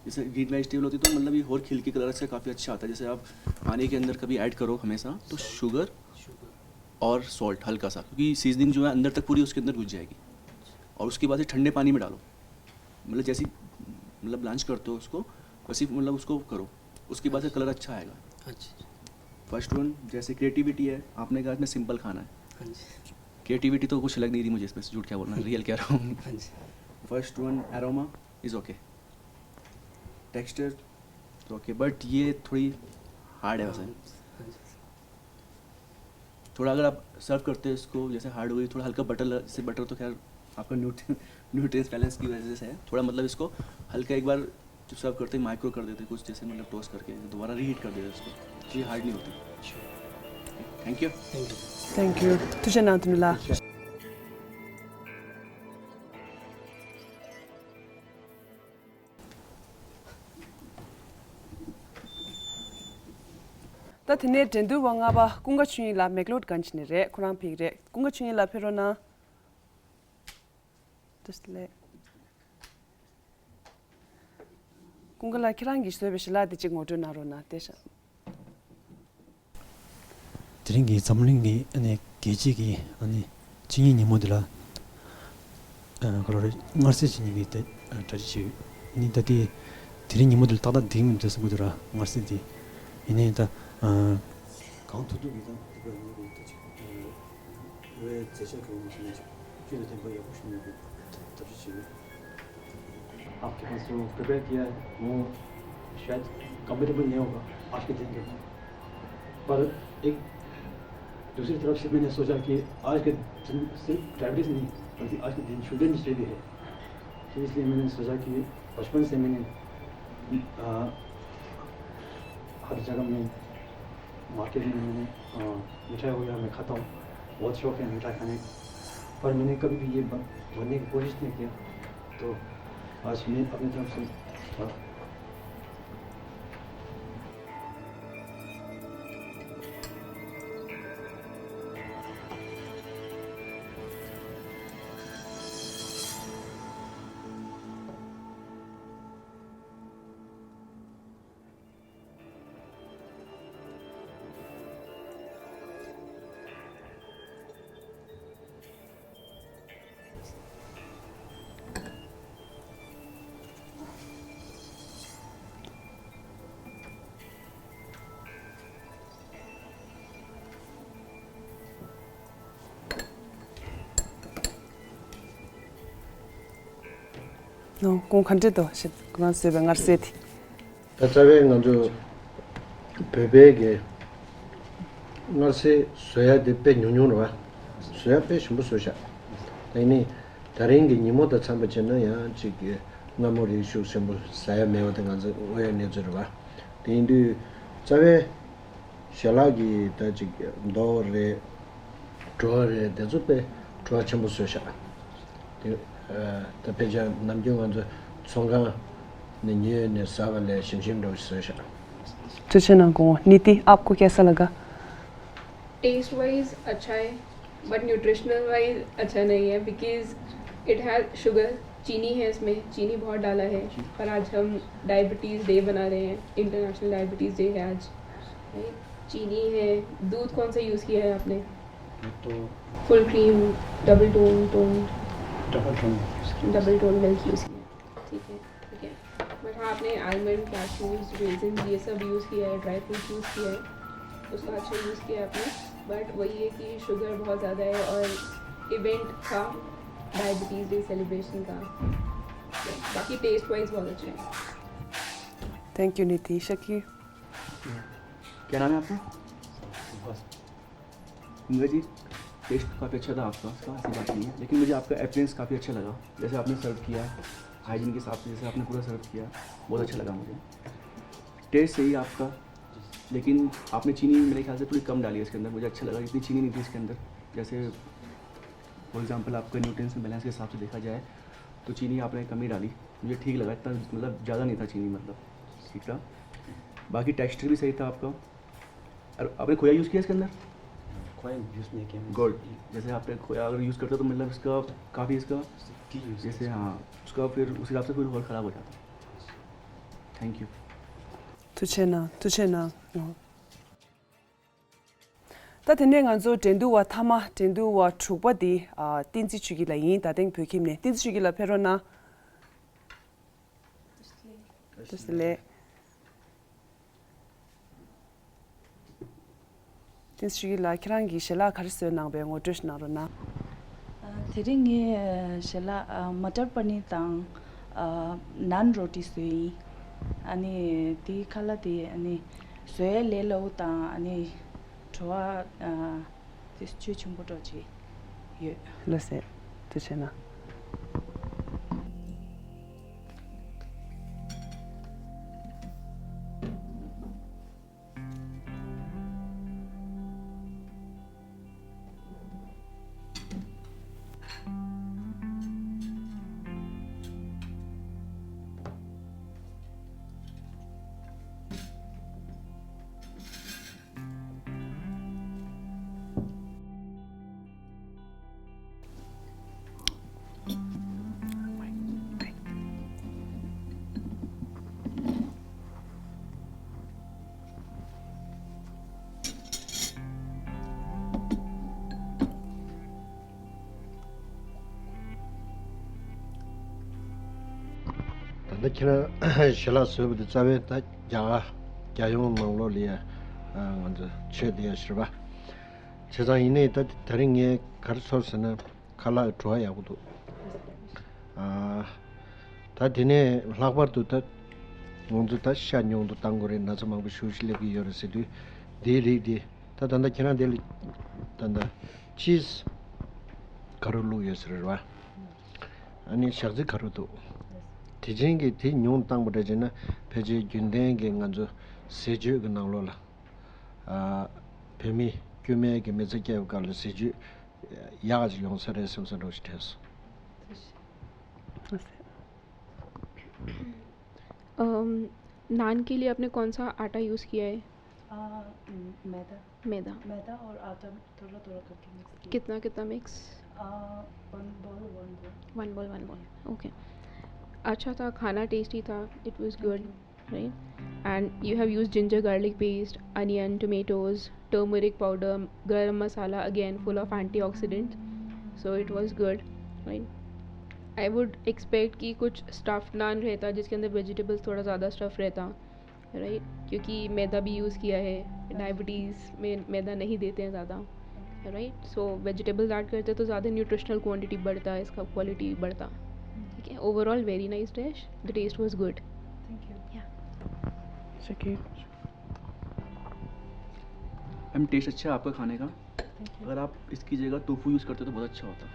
जैसे ग्रीन वेजिटेबल होती है तो मतलब ये और खिल के कलर से काफ़ी अच्छा आता है। जैसे आप पानी के अंदर कभी ऐड करो हमेशा, तो शुगर और सॉल्ट हल्का सा, क्योंकि सीजनिंग जो है अंदर तक पूरी उसके अंदर घुस जाएगी। और उसके बाद से ठंडे पानी में डालो, मतलब जैसे ही, मतलब ब्लांच करते हो उसको, वैसे ही मतलब उसको करो, उसके बाद से कलर अच्छा आएगा। अच्छा। फर्स्ट वन जैसे क्रिएटिविटी है, आपने कहा इसमें सिंपल खाना है। हाँ जी। क्रिएटिविटी तो कुछ लग नहीं रही मुझे इसमें, झूठ क्या बोलना, रियल कह रहा हूँ। हाँ जी। First one, aroma is okay, texture तो ओके, बट ये थोड़ी हार्ड है वैसे। हाँ जी। थोड़ा अगर आप सर्व करते हैं इसको, जैसे हार्ड हो गई, थोड़ा हल्का बटर, जैसे बटर तो खैर आपका न्यूट्रिएंट्स बैलेंस की वजह से है, थोड़ा मतलब इसको हल्का एक बार जब सर्व करते हैं, माइक्रो कर देते हैं कुछ, जैसे मतलब टोस्ट करके दोबारा रीहीट कर देते हैं इसको, तो ये हार्ड नहीं होती। Thank you. Thank you. ཐུགས་རྗེ་གནང་། དུ་ནུ་ལ། ད་དེ་ནས་འགྲན་བསྡུར་བ་ལྔ་པ་ཀུན་དགའ་ཆོས་དབྱིངས་ལགས་མེག་ལོར་གན་ཇི་ནས་རེད། ཁོ་རང་ཕེབས་ཀྱི་རེད། ཀུན་དགའ་ཆོས་དབྱིངས་ལགས་ཕེབས་རོགས་གནང་། བཀྲ་ཤིས་བདེ་ལེགས། ཀུན་དགའ་ལགས་ཁྱེད་རང་གིས་བཟོས་པའི་ཞལ་ལག་དེ་གཅིག་ངོ་སྤྲོད་གནང་རོགས་གནང་། དེ་ཤ། དེ་རིང་གི་འཛམ་གླིང་གི་ཨ་ནི་རྒྱལ་སྤྱི་གི་ཨ་ནི་ཕྱི་ཉིན་ཉིན་མོ་འདི་ལ། ཨ་ག་རེ་རེད། མངར་ཟས་ཕྱི་ཉིན་གྱི་དེ་གྲ་སྒྲིག་བྱས་ཡོད། ནི་ད་ལྟའི་དེ་རིང་ཉིན་མོ་འདི་ལ་ཏག་ཏག་འདིང་མི་འདུག་བསམ་གྱི་འདུག་ར། མངར་ཟས་འདི་ཡིན་ནའི་ད་ཨ་གང་ཐུབ་ཐུབ་ཀྱིས་ད་འདི་པར་ཉིན་གྱི་ད་ཅིག་ཨ་བའི་མཛད་འཆར་གྱི་འོག་ནས་ཅིག་བཅུད་དང་ལྡན་པ་ཡག་པོ་ཞིག་ཉོ་རྒྱུ་ཐབས་ཤེས་བྱེད་ཡོད། आपके पास वो प्रिपेयर किया है, वो शायद कंफर्टेबल नहीं होगा आज के दिन के लिए। पर एक दूसरी तरफ से मैंने सोचा कि आज के दिन सिर्फ डायबिटीज़ नहीं, बल्कि आज के दिन चिल्ड्रंस डे भी है। तो इसलिए मैंने सोचा कि बचपन से मैंने, अ, हर जगह में मार्केट में मैंने, अ, मिठाई वगैरह मैं खाता हूँ, बहुत शौक है मिठाई खाने का, पर मैंने कभी भी ये बन-, बनने की कोशिश नहीं किया। तो आज मैं अपनी तरफ से, अ, ནོ། ཁོང་ག་འདྲ་འདུག་ཞེས་ཁོ་རང་བཟོས་པའི་མངར་ཟས་དེ། ད་རྩ་བའི་ང་ཚོ་བོད་པའི་གི་མངར་ཟས་བཟོ་ཡ་དེ་དཔེ་ཉུང་ཉུང་རེད་བ། བཟོ་ཡ་དཔེ་ཞིམ་པོ་བཟོས་ཤག་ད་ཡིན་ནའི་ད་རིང་གི་ཉིན་མོ་དང་འཚམས་པ་བྱས་ན་ཡང་ཅིག་གི་མངར་མོ་རིགས་ཤུགས་ཆེན་པོ་ཟ་ཡ་མེད་པ་དེ་ང་ཚོ་དངོས་ཡོད་གནས་ཚུལ་རེད་བ། དེ་ཡིན་དུས་རྩ་བའི་ཞལ་ལག་གི་ད་ཅིག་མདོག་རེད། བྲོ་བ་རེད། དེ་ཚོ་དཔེ་བྲོ་བ་ཆེན་པོ་བཟོས་ཤག་དེ་ཨ་ད་ཕལ་ཆེར་ནམ་རྒྱུན་ང་ཚོ་ཚོང་ཁང་ནས་ཉོས་ནས་ཟ་བ་ལས་ཞིམ་ཞིམ་འདྲ་བོ་ཞིག་བཟོས་ཤག་ཐུགས་རྗེ་གནང་། ཀུན་དགའ། नीति, आपको कैसा लगा? टेस्ट वाइज अच्छा है, बट न्यूट्रिशनल वाइज अच्छा नहीं है, बिकॉज इट हैज़ शुगर। चीनी है इसमें, चीनी बहुत डाला है। और आज हम डायबिटीज़ डे बना रहे हैं, इंटरनेशनल डायबिटीज़ डे है आज। राइट? चीनी है। दूध कौन सा यूज़ किया है आपने? तो full cream, double tone, tone double tone. Double tone milk use किया है। ठीक है, ठीक है। बट हाँ, आपने आलमंड, कैशूज, रेजिन, ये सब यूज़ किया है, ड्राई फ्रूट यूज़ किया है, उसका अच्छा यूज़ किया है आपने। बट वही है कि शुगर बहुत ज़्यादा है और इवेंट था डायबिटीज़ डे सेलिब्रेशन का। बाकी टेस्ट वाइज बहुत अच्छा है। थैंक यू नीति। शकी। क्या नाम है आपका? कुंगा जी, टेस्ट तो काफ़ी अच्छा था आपका, उसका ऐसी बात नहीं है, लेकिन मुझे आपका अपीयरेंस काफ़ी अच्छा लगा। जैसे आपने सर्व किया, हाइजीन के हिसाब से जैसे आपने पूरा सर्व किया, बहुत अच्छा लगा मुझे। टेस्ट सही है आपका, लेकिन आपने चीनी मेरे ख्याल से थोड़ी कम डाली है इसके अंदर। मुझे अच्छा लगा, इतनी चीनी नहीं थी इसके अंदर। जैसे फॉर एग्जांपल आपका न्यूट्रिएंट्स एंड बैलेंस के हिसाब से देखा जाए तो चीनी आपने कम ही डाली, मुझे ठीक लगा। इतना मतलब ज़्यादा नहीं था चीनी, मतलब ठीक था। बाकी टेक्सचर भी सही था आपका। और आपने खोया यूज़ किया इसके अंदर? खोया यूज़ नहीं किया। गुड। जैसे आपने खोया अगर यूज़ करते तो मतलब इसका काफ़ी इसका टी यूज़ जैसे, हाँ, उसका फिर उस हिसाब से फिर और ख़राब हो जाता। Thank you. ཐུགས་རྗེ་གནང་། ཐུགས་རྗེ་གནང་། ད་དེ་ནས་ང་ཚོ་འགྲན་བསྡུར་བ་མཐའ་མ། འགྲན་བསྡུར་བ་དྲུག་པ་འདི། ཨ། བསྟན་འཛིན་ཆོས་སྐྱིད་ལགས་ཡིན། དྭ་ཐང་བོད་ཁྱིམ་ནས། བསྟན་འཛིན་ཆོས་སྐྱིད་ལགས་ཕེབས་རོགས་གནང་། བཀྲ་ཤིས་བདེ་ལེགས། བསྟན་འཛིན་ཆོས་སྐྱིད་ལགས། ཁྱེད་རང་གིས་ཞལ་ལག་ག་རེ་བཟོས་གནང་བའི་ངོ་སྤྲོད་ཞིག་གནང་རོགས་གནང་། ཨ། དེ་རིང་ངས་ཞལ་ལག་ཨ། མ་ཊར་པ་ནིར་དང་། ཨ། ནཱན་རོ་ཊི་བཟོས་ཡིན། ཨ་ནི་དེའི་ཁ་ལག་དེ་ཨ་ནི་བཟོ་ཡ་ལས་སླ་པོ་དང་། ཨ་ནི་བྲོ་བ་ཨ། དེ་ཚོ་ཆེ་ཆུང་པོ་འདྲ་ཅིག་ཡོད། ལགས་སོ། ཐུགས་རྗེ་གནང་། ད་ལྟ་ཁྱེད་རང་ཞལ་ལག་བཟོས་པ་དེ་རྩ་བའི་ད་རྒྱ་གར་རྒྱལ་ཡོངས་ནང་ལོགས་ལ་ཡ་ང་ཚོ་ཆོས་དེ་ཡ་ཞེས་པ། བྱས་ཙང་ཡིན་ནའི་ད་དེ་རིང་ངས་ག་རེ་ཚོར་ཟེར་ན། ཁ་ལག་བྲོ་བ་ཡག་པོ་འདུག་ཨ། ད་དེ་ནས་ལྷག་པར་དུ་ད་ང་ཚོ་ད་ཤ་ཉུང་དུ་བཏང་དགོས་རེད། ན་ཚ་མང་པོ་ཞེ་པོ་ཅིག་སླེབས་ཀྱི་ཡོད་རེད་ཟེར་དུས། དེའི་རིགས་དེ་ད་ད་ལྟ་ཁྱེད་རང་དེ་ལ་ད་ལྟ་ཅིས་ག་རེ་བླུགས་ཡོད་ཟེར་རེད་བ། ཨ་ནི་ཞག་རྩི་ག་རེ་འདུག་དེ་བཞིན་གྱི་དེ་ཉུང་བཏང་པ་འདྲ་བྱས་ན། ཕལ་ཆེར་རྒྱུན་ལྡན་གྱི་ང་ཚོ་ཟས་སྤྱོད་ཀྱི་ནང་ལོགས་ལ། ཨ། བོད་མི་དཀྱུས་མའི་གི་མི་ཚེ་སྐྱེལ་བའི་སྐབས་ལ་ཟས་སྤྱོད་ཡག་ཅིག་ཡོང་ས་རེད་བསམ་བསམ་འདྲ་ཞིག་དྲན་སོང་། अम, नान के लिए आपने कौन सा आटा यूज़ किया है? आ, म-, मैदा। मैदा। मैदा और आटा थोड़ा थोड़ा करके मिक्स किया। कितना कितना मिक्स? आ, one ball, one ball. One ball, one ball. Okay. अच्छा था, खाना टेस्टी था। It was good, right? And you have used ginger garlic paste, onion, tomatoes, turmeric powder, garam masala, again full of antioxidant, so it was good, right? I would expect कि कुछ स्टफ्ड नान रहता जिसके अंदर वेजिटेबल्स थोड़ा ज़्यादा स्टफ रहता, राइट? क्योंकि मैदा भी यूज़ किया है, डायबिटीज़ में मैदा नहीं देते हैं ज़्यादा, राइट? सो वेजिटेबल्स ऐड करते तो ज़्यादा न्यूट्रिशनल क्वांटिटी बढ़ता, इसका क्वालिटी बढ़ता। ठीक है, overall very nice dish, the taste was good. Thank you. Yeah. It's okay. Ma'am, taste अच्छा है आपका खाने का। Thank you. अगर आप इसकी जगह टोफू यूज़ करते तो बहुत अच्छा होता।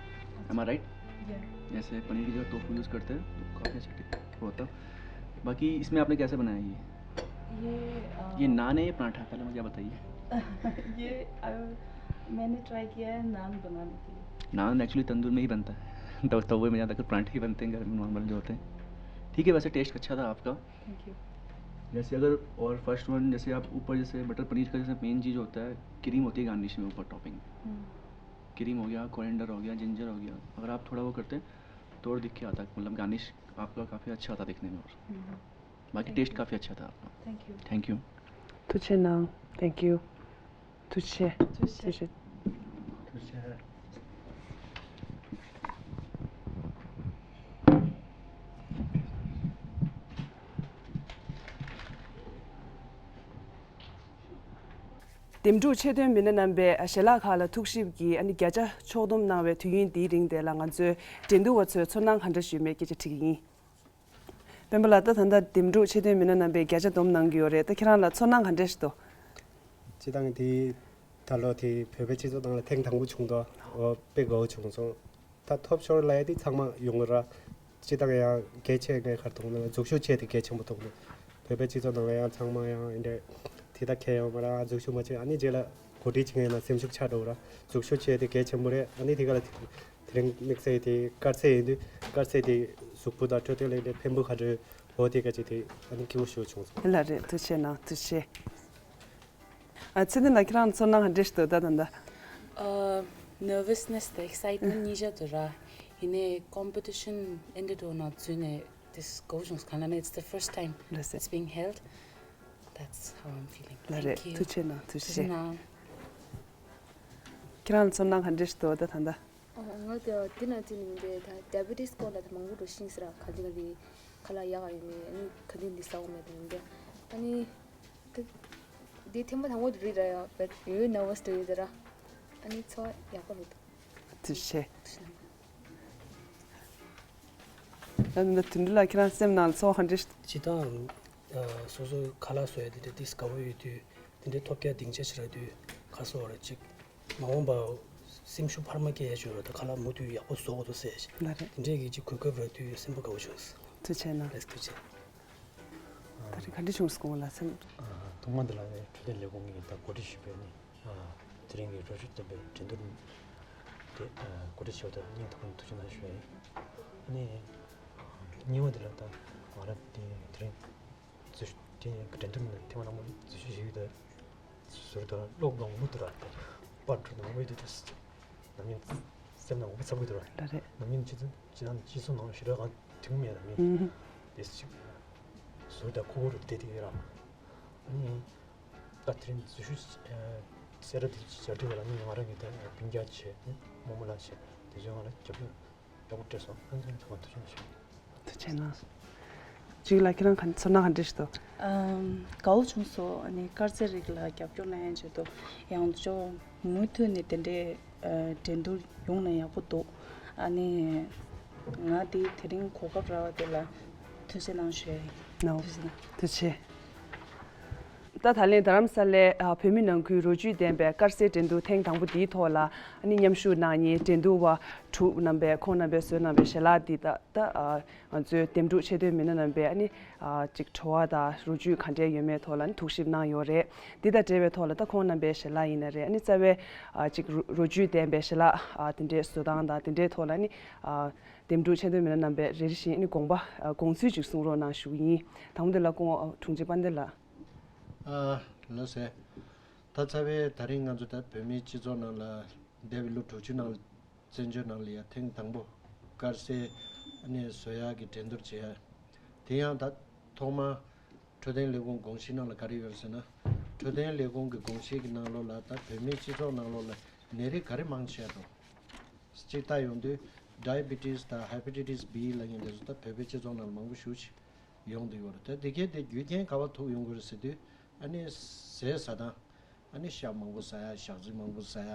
एम आई राइट? या। जैसे पनीर की जगह टोफू यूज़ करते हैं तो काफ़ी अच्छा टेस्ट होता। बाकी इसमें आपने कैसे बनाया ये? ये, अ, ये नान है या पराठा, पहले मुझे आप बताइए। ये, अ, मैंने ट्राई किया है नान बनाने के लिए। नान एक्चुअली तंदूर में ही बनता है। तो तवे में ज़्यादातर पराठे ही बनते हैं घर में, नॉर्मल जो होते हैं। ठीक है, वैसे टेस्ट अच्छा था आपका। Thank you. जैसे अगर और फर्स्ट वन, जैसे आप ऊपर जैसे बटर पनीर का जैसे मेन चीज़ होता है, क्रीम होती है गार्निश में ऊपर टॉपिंग। हम्म। क्रीम हो गया, कोरिएंडर हो गया, जिंजर हो गया, अगर आप थोड़ा वो करते तो और दिख के आता, मतलब गार्निश आपका काफ़ी अच्छा आता दिखने में। और हम्म। बाकी थैंक टेस्ट यू। काफ़ी अच्छा था आपका। Thank you. Thank you. ཐུགས་རྗེ་གནང་། Thank you. ཐུགས་རྗེ་ཆེ། ཐུགས་རྗེ་ཆེ། ཐུགས་རྗེ་ཆེ། འདེམས་སྒྲུག་ཆེད་དོན་མི་སྣ་རྣམ་པས་ཞལ་ལག་ཁག་ལ་ཐུགས་ཞིབ་ཀྱིས་ཨ་ནི་བརྒྱ་ཆ་ཕྱོགས་བསྡོམས་གནང་བའི་དུས་ཡུན་འདིའི་རིང་དེ་ལ་ང་ཚོའི་འགྲན་བསྡུར་བ་ཚོས་ཚོར་སྣང་ག་འདྲ་ཞིག་ཡོད་མེད་སྐད་ཆ་དྲི་གི་ཡིན། སྤེན་པ་ལགས། ད་ད་ལྟ་འདེམས་སྒྲུག་ཆེད་དོན་མི་སྣ་རྣམ་པས་བརྒྱ་ཆ་བསྡོམས་གནང་གི་ཡོད་རེད། ད་ཁྱེད་རང་ལ་ཚོར་སྣང་ག་འདྲ་ཞིག་འདུག་སྤྱིར་བཏང་དེ་ད་ལོ་དེ་བོད་པའི་སྤྱི་ཚོགས་ནང་ལ་ཐེངས་དང་པོ་བྱུང་དོ། འོ་དཔེ་དགའ་བོ་བྱུང་སོང་། ད་ཐོབ་ཤོར་ལབ་ཡ་དེ་ཚང་མ་ཡོང་གི་ར། སྤྱིར་བཏང་ཡང་གལ་ཆེ་ངས་ག་རེ་མཐོང་ན་འཛུགས་ཞུགས་བྱས་ཏེ་གལ་ཆེན་པོ་མཐོང་འདུག་བོད་པའི་སྤྱི་ཚོགས་ནང་ལ་ཡང་ཚང་མ་ཡང་འདི་འདྲ་དེ་ད་ཁྱེད་ཡོང་མ་ར་འཛུགས་ཞུགས་མ་བྱས། ཨ་ནི་རྗེས་ལ་གོ་སྒྲིག་བྱེད་མཁན་ཡིན་ན་སེམས་ཤུགས་ཆག་འགྲོ་གི་ར། འཛུགས་ཞུགས་བྱས་ཏེ་གལ་ཆེན་པོ་རེད། ཨ་ནི་དེ་ག་ལ་དེ་རིང་དམིགས་བསལ་དེ་དཀར་ཟས་ཡིན་དུས་དཀར་ཟས་དེ་གཟུགས་པོ་དང་འཕྲོད་བསྟེན་ལ་འདི་འཕེན་པོ་ག་འདྲ་འོ་དེ་ག་ཅིག་དེ་ཨ་ནི་སྐྱིད་པོ་ཞེ་པོ་བྱུང་སོང་། ལགས་རེད། ཐུགས་རྗེ་གནང་། ཐུགས་རྗེ། ཨ། ཚེ་བརྟན་ལགས། ཁྱེད་རང་ཚོར་སྣང་ག་འདྲས་ཤིག་འདུག་ད་ད་ལྟ། ཨ། ནར་ཝ་སི་ནེ་སི་དང་ཨེག་སའི་ཊི་མེན་ཊི་གཉིས་ཆར་འདུག་ར། ཡིན་ནའི་ཀོམ་པི་ཊི་ཤན་ཨེ་འདྲ་འདྲ་བོ་ནང་འཛུལ་ནས་དེ་དགའ་པོ་བྱུང་སོང་། གང་ལབ་ན། it's the first time རེད་ཟེར། It's being held. That's how I'm feeling. ལགས་རེད། Thank you. ཐུགས་རྗེ་གནང་། ཐུགས་རྗེ་ཆེ། ཐུགས་རྗེ་གནང་། ཁྱེད་རང་ཚོར་སྣང་ག་འདྲས་ཤིག་འདུག་ད་ད་ལྟ། ཨ། ང་དེ་དེ་ན་བརྩིས་ནས་མི་འདུག་ད་ཌའི་བི་ཊི་སི་སྐོར་ལ་ད་མང་པོ་འགྲོ་ཤེས་ཟེར་ར། ག་ཅི་ག་དེ་ཁ་ལག་ཡག་ག་ཡོད་མེད། ཨ་ནི་ག་དུས་འདི་ཟ་དགོས་མེད་དང་འདི། ཨ་ནི་ད་འདི་ཐེངས་མ་དང་པོ་རེད་ར། ཡ་བེད་ཡོད་ནར་ཝ་སི་འདྲ་ཡོད་ཟེར་ར། ཨ་ནི་ཚོར་བ་ཡག་པོ་རེད་འདུག་ཐུགས་རྗེ་ཆེ། ད་ད་དུང་འདི་ལ་ཁྱེད་རང་སེམས་ནང་ལ་ཚོར་བ་ག་འདྲ་ཞིག་སྤྱིར་བཏང་། ཨ། སོ་སོ་ཁ་ལག་བཟོ་ཡ་དེ་འདྲ་ཏིས་དགའ་པོ་ཡོད་དུས། དེ་འདྲའི་ཐོབ་རྒྱ་སྡིངས་ཆ་ཞིག་རག་དུས། ཁ་སོ་ར་ཅིག་མ་འོངས་པ་སེམས་ཤུགས་འཕར་མ་སྐྱེ་ཡ་ཅིག་ཡོད་ར། ད་ཁ་ལག་མུ་མཐུད་ཡག་པོ་བཟོ་དགོས་འདུག་ཟེར་ཡ་ཞིག་ལགས་རེད། དེ་འདྲའི་གི་ཅིག་གོ་སྐབས་རག་དུས་སེམས་པ་དགའ་པོ་བྱུང་སོང་། ཐུགས་རྗེ་གནང་། ལགས། ཐུགས་རྗེ། ད་རེས་ག་འདྲ་བྱུང་སོང་ལ་སེམས། ཨ། ཐོག་མ་འདི་ལ་ནི་འཕྲོད་བསྟེན་ལས་ཁུངས་ཀྱི་ད་འགོ་ཁྲིད་ཞུས་པའི་ནི། ཨ། དེ་རིང་གི་རོ་བཅུད་ལྡན་པའི་འགྲན་བསྡུར་དེ། ཨ། གོ་སྒྲིག་བྱས་པ་དེར་སྙིང་ཐག་པ་ནས་ཐུགས་རྗེ་གནང་ཞུ་ཡ་ཡིན། ཨ་ནི་གཉིས་པ་འདི་ལ་ད་ང་རང་དེ་དེ་རིང་འཛུལ་ཞུགས། དེ་འགྲན་བསྡུར་ནང་ཐེངས་མ་སྔ་མོ་འཛུལ་ཞུགས་བྱེད་ཀྱི་ཡོད། ད་ཟུར་དུ་ཀློག་ནང་མུ་མཐུད་ར་པར་འཕྲོ་ནང་མུ་མཐུད་དུ་ནམ་ཡིན་སེམས་ནང་འུ་ཚ་གི་འདུག་ར། ལགས་རེད། ནམ་ཡིན་སྤྱི་ཚོགས་སྤྱི་དང་སྤྱི་ཚོགས་ནང་ཞེ་དྲག་གང་དུས་མེད་ལ་ནི། ཨུ་ཧུ། དེ་ཞིག་ཟུར་དུ་ཁུག་ཁུག་རུ་བསྡད་དེ་ཡོད་ར། ཨ་ནི་ད་དེ་རིང་འཛུལ་ཞུགས་ཨ་གསལ་བསྒྲགས་དེ་སྦྱར་དུས་ལ་ནི་ང་རང་གི་ད་སྤུན་ཀྱག་བྱས། རྨོ་མོ་ལགས་བྱས། དེ་ཚོས་ང་ལ་རྒྱབ་སྐྱོར་ཡག་པོ་སྤྲད་སོང་། ཨ་ནི་ཚང་མ་ཐུགས་རྗེ་ཆེ། ཐུགས་རྗེ་གནང་། ཅིག་ལ་ཁྱེད་རང་ག་ཚོར་སྣང་ག་འདྲ་ཞིག་འདུག་ཨམ། དགའ་པོ་བྱུང་སོང་། ཨ་ནི་དཀར་ཟས་རིགས་ལ་རྒྱབ་སྐྱོར་གནང་ཡ་ཆེད་དུ་ཡང་བསྐྱར་མུ་མཐུད་ནས་དེ་འདྲའི་ཨ་འགྲན་བསྡུར་ཡོང་ན་ཡག་པོ་འདུག་ཨ་ནི་ང་འདི་དེ་རིང་གོ་སྐབས་རག་པ་དེ་ལ་ཐུགས་རྗེ་གནང་ཞུ་ཡ་ཡིན། ནའོ། ཐུགས་རྗེ་གནང་། ཐུགས་རྗེ་ཆེ། ད་ད་ལན་རྡ་རམ་ས་ལའི་ཨ་བོད་མི་ནང་ཁུལ་རོ་བཅུད་ལྡན་པའི་དཀར་ཟས་འགྲན་བསྡུར་ཐེངས་དང་པོ་འདིའི་ཐོག་ལ་ཨ་ནི་མཉམ་ཞུགས་གནང་མཁན་འགྲན་བསྡུར་བ་དྲུག་རྣམ་པས་ཁོང་རྣམ་པས་བཟོས་གནང་བའི་ཞལ་ལག་འདི་ད་ད་ཨ་ང་ཚོའི་འདེམས་སྒྲུག་ཆེད་དོན་མི་སྣ་རྣམ་པས་ཨ་ནི་ཨ་ཅིག་བྲོ་བ་དང་རོ་བཅུད་ག་འདྲས་ཡོད་མེད་ཐོག་ལ་ཨ་ནི་ཐུགས་ཞིབ་གནང་ཡོད་རེད། འདི་དང་འབྲེལ་བའི་ཐོག་ལ་ད་ཁོང་རྣམ་པའི་ཞལ་ལག་ཡིན་ན་རེད། ཨ་ནི་རྩ་བའི་ཨ་ཅིག་རོ་རོ་བཅུད་ལྡན་པའི་ཞལ་ལག་ཨ་དེ་འདྲས་བཟོ་སྟངས་དང་དེ་འདྲས་ཐོག་ལ་ཨ་ནི་ཨ་འདེམས་སྒྲུག་ཆེད་དོན་མི་སྣ་རྣམ་པས་རེ་རེ་བཞིན་ཨ་ནི་དགོངས་པ་ཨ་དགོངས་ཚུལ་ཅིག་གསུང་རོགས་གནང་ཞུ་གི་ཡིན། དང་པོ་འདི་ལ་སྐུ་ངོ་དྲུང་ཆེ་དཔལ་ལྡན་ལགས། ཨ། ལགས་སེ། ད་རྩ་བའི་ད་རིང་ང་ཚོ་ད་བོད་མིའི་སྤྱི་ཚོགས་ནང་ལ་འདས་པའི་ལོ་དྲུག་ཅུ་ནང་ལ་བཙན་བྱོལ་ནང་ལ་ཡ་ཐེངས་དང་པོ་དཀར་ཟས་ཨ་ནི་བཟོ་ཡག་གི་འགྲན་བསྡུར་བྱེད་ཡ། དེ་ཡང་ད་ཐོག་མ་འཕྲོད་བསྟེན་ལས་ཁུངས་དགོངས་གཞི་ནང་ལ་ག་རེ་ཡོད་ཟེར་ན། འཕྲོད་བསྟེན་ལས་ཁུངས་ཀྱི་དགོངས་གཞི་གི་ནང་ལོགས་ལ་ད་བོད་མིའི་སྤྱི་ཚོགས་ནང་ལོགས་ལ་ནད་རིགས་ག་རེ་མང་ཆེ་ཡོད་འདུག་ཅིག་ལྟ་ཡོང་དུས་ཌའི་བི་ཊི་སི་དང་ཧེ་པ་ཊའི་ཊི་སི་བྷི་ལབ་མཁན་དེ་ཚོ་ད་བོད་པའི་སྤྱི་ཚོགས་ནང་ལ་མང་པོ་ཞེ་པོ་ཅིག་ཡོང་བསྡད་ཡོད་རེད། ད་དེ་གས་དེ་རྒྱུ་རྐྱེན་ག་པར་ཐུག་ཡོང་གི་རེད་ཟེར་དུས། ཨ་ནི་ཟས་ཟ་སྟངས། ཨ་ནི་ཤ་མང་པོ་ཟ་ཡ། ཞག་རྩི་མང་པོ་ཟ་ཡ།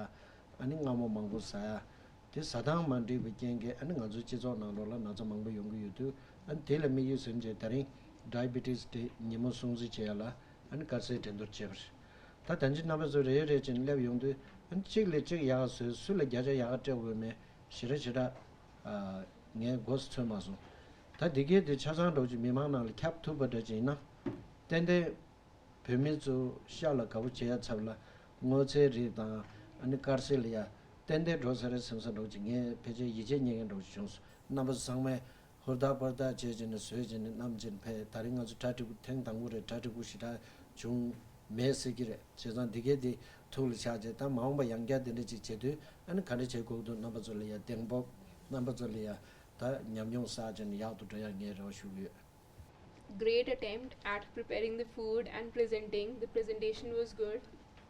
ཨ་ནི་མངར་མོ་མང་པོ་ཟ་ཡ། དེ་ཟ་སྟངས་མ་འགྲིག་པའི་རྐྱེན་གྱིས་ཨ་ནི་ང་ཚོའི་སྤྱི་ཚོགས་ནང་ལོགས་ལ་ན་ཚ་མང་པོ་ཡོང་གི་ཡོད་དུས། ཨ་ནི་དེ་ལ་དམིགས་ཡུལ་ཟིན་བྱས་ད་རིང་ཌའི་བི་ཊི་སི་དེ་ཉིན་མོ་སྲུང་བརྩི་བྱེད་ཡ་ལ་ཨ་ནི་དཀར་ཟས་འགྲན་བསྡུར་བྱས་པ་རེད། ད་ད་ཅི་རྣམ་པ་ཚོ་རེ་རེ་བཞིན་སླེབས་ཡོང་དུས། ཨ་ནི་གཅིག་ལས་གཅིག་ཡག་ག་བཟོས། སུ་ལ་བརྒྱ་ཆ་ཡག་ག་སྤྲད་དགོས་མེད་ཞེ་དྲག་ཞེ་དྲག་ཨ་ངས་མགོ་ཚོས་མ་སོང་། ད་འདི་གས་དེ་ཆ་ཚང་འདྲ་བོ་ཅིག་མི་མང་ནང་ལ་ཁྱབ་ཐུབ་པ་འདྲ་ཅིག་ཡིན་ན། ཏན་ཏན་བོད་མི་ཚོ་ཤ་ལ་དགའ་པོ་བྱེད་ཡ་ཚབ་ལ་སྔོ་ཚལ་རིགས་དང་ཨ་ནི་དཀར་ཟས་ལ་ཡ་ཏན་ཏན་འགྲོ་ས་རེད་བསམ་ས་འདྲ་བོ་ཅིག་ངས་ཕལ་ཆེར་ཡིད་ཆེས་རྙེད་མཁན་འདྲ་བོ་ཅིག་བྱུང་སོང་། རྣམ་པ་ཚོ་ཚང་མས་ཧུར་ཐག་པར་ཐག་བྱས་བྱས་ནས་བཟོས་བྱས་ནས་བསྣམས་བྱས་ནས་ཕེབས། ད་རིང་ང་ཚོ་གྲ་འགྲིག་པོ་ཐེངས་དང་པོ་རེད། གྲ་འགྲིག་པོ་ཞེ་དྲག་བྱུང་མེད་ཟེར་གྱི་རེད། བྱས་ཙང་འདི་གས་འདི་ཐུགས་ལ་ཆགས་བྱས། ད་མ་འོངས་པ་ཡང་བསྐྱར་དེ་འདྲ་ཅིག་བྱེད་དུས་ཨ་ནི་ག་འདྲ་བྱེད་དགོས་འདུག་རྣམ་པ་ཚོ་ལ་ཡ་གདེང་སྤོབས། རྣམ་པ་ཚོ་ལ་ཡ་ད་ཉམས་མྱོང་བསགས་བྱས་ནས་ཡག་ཏུ་འགྲོ་ཡ་ངས་རེ་བ་ཞུ་གི་ཡོད། Great attempt at preparing the food and presenting. The presentation was good.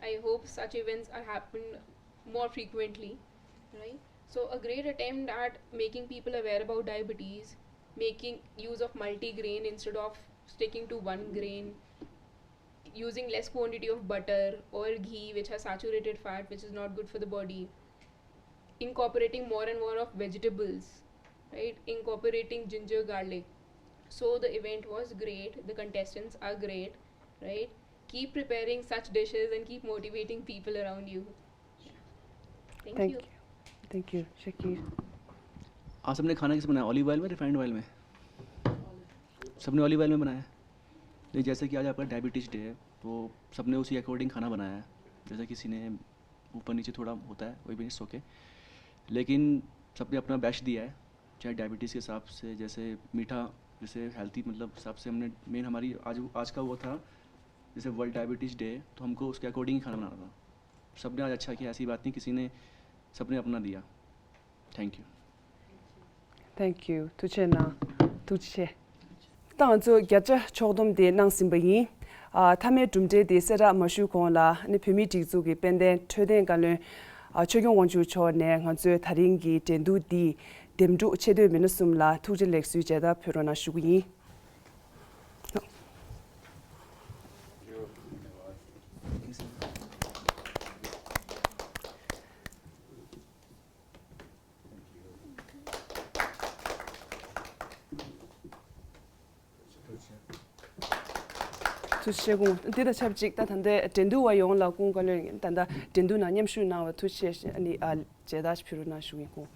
I hope such events are happen more frequently, right? So a great attempt at making people aware about diabetes, making use of multigrain instead of sticking to one grain, using less quantity of butter or ghee, which has saturated fat, which is not good for the body, incorporating more and more of vegetables, right? Incorporating ginger, garlic. So the event was great. The contestants are great, right? Keep preparing such dishes and keep motivating people around you. Thank you. Thank you. Shakir. आप सबने खाना किस बनाया? Olive oil में, refined oil में? सबने olive oil में बनाया है। नहीं, जैसे कि आज आपका डायबिटीज़ डे है, तो सबने उसी अकॉर्डिंग खाना बनाया है। जैसे किसी ने ऊपर नीचे थोड़ा होता है, कोई भी, इट्स ओके। लेकिन सबने अपना बेस्ट दिया है, चाहे डायबिटीज़ के हिसाब से, जैसे मीठा, जैसे हेल्थी, मतलब, हिसाब से हमने, मेन हमारी आज, आज का वो था जैसे वर्ल्ड डायबिटीज़ डे है, तो हमको उसके अकॉर्डिंग ही खाना बनाना था। सबने आज अच्छा किया, ऐसी बात नहीं, किसी ने, सबने अपना दिया। Thank you. Thank you. ཐུགས་རྗེ་གནང་། ཐུགས་རྗེ་ཆེ། ད་ང་ཚོས་བརྒྱ་ཆ་ཕྱོགས་བསྡོམས་དེ་གནང་ཟིན་པ་ཡིན། ཨ། མཐའ་མའི་གྲུབ་འབྲས་དེ་གསལ་བསྒྲགས་མ་ཞུས་གོང་ལ་ནི་བོད་མིའི་སྒྲིག་འཛུགས་ཀྱི་དཔལ་ལྡན་འཕྲོད་བསྟེན་བཀའ་བློན། ཨ། ཆོས་སྐྱོང་དབང་ཕྱུག་མཆོག་ནས་ང་ཚོའི་ད་རིང་གི་འགྲན་བསྡུར་འདིའི་འདེམས་སྒྲུག་ཆེ་བསྟོད་མི་སྣ་གསུམ་ལ་ཐུགས་རྗེ་ལེགས་གསོའི་མཇལ་དར་ཕུལ་རོགས་གནང་ཞུ་གི་ཡིན། ཐུགས་རྗེ་ཆེ། ཁོང་འདི་དང་ཆབས་ཅིག་ད་ད་ལྟའི་འགྲན་བསྡུར་བ་ཡོངས་ལ་སྐུ་ངོ་བཀའ་བློན་ད་ལྟ་འགྲན་བསྡུར་ནང་མཉམ་ཞུགས་གནང་བ་ཐུགས་རྗེ་ཆེ་ཞེས་ཨ་ནི་ཨ་མཇལ་དར་ཞིག་ཕུལ་རོགས་གནང་ཞུ་གི་ཡིན། ཁོང་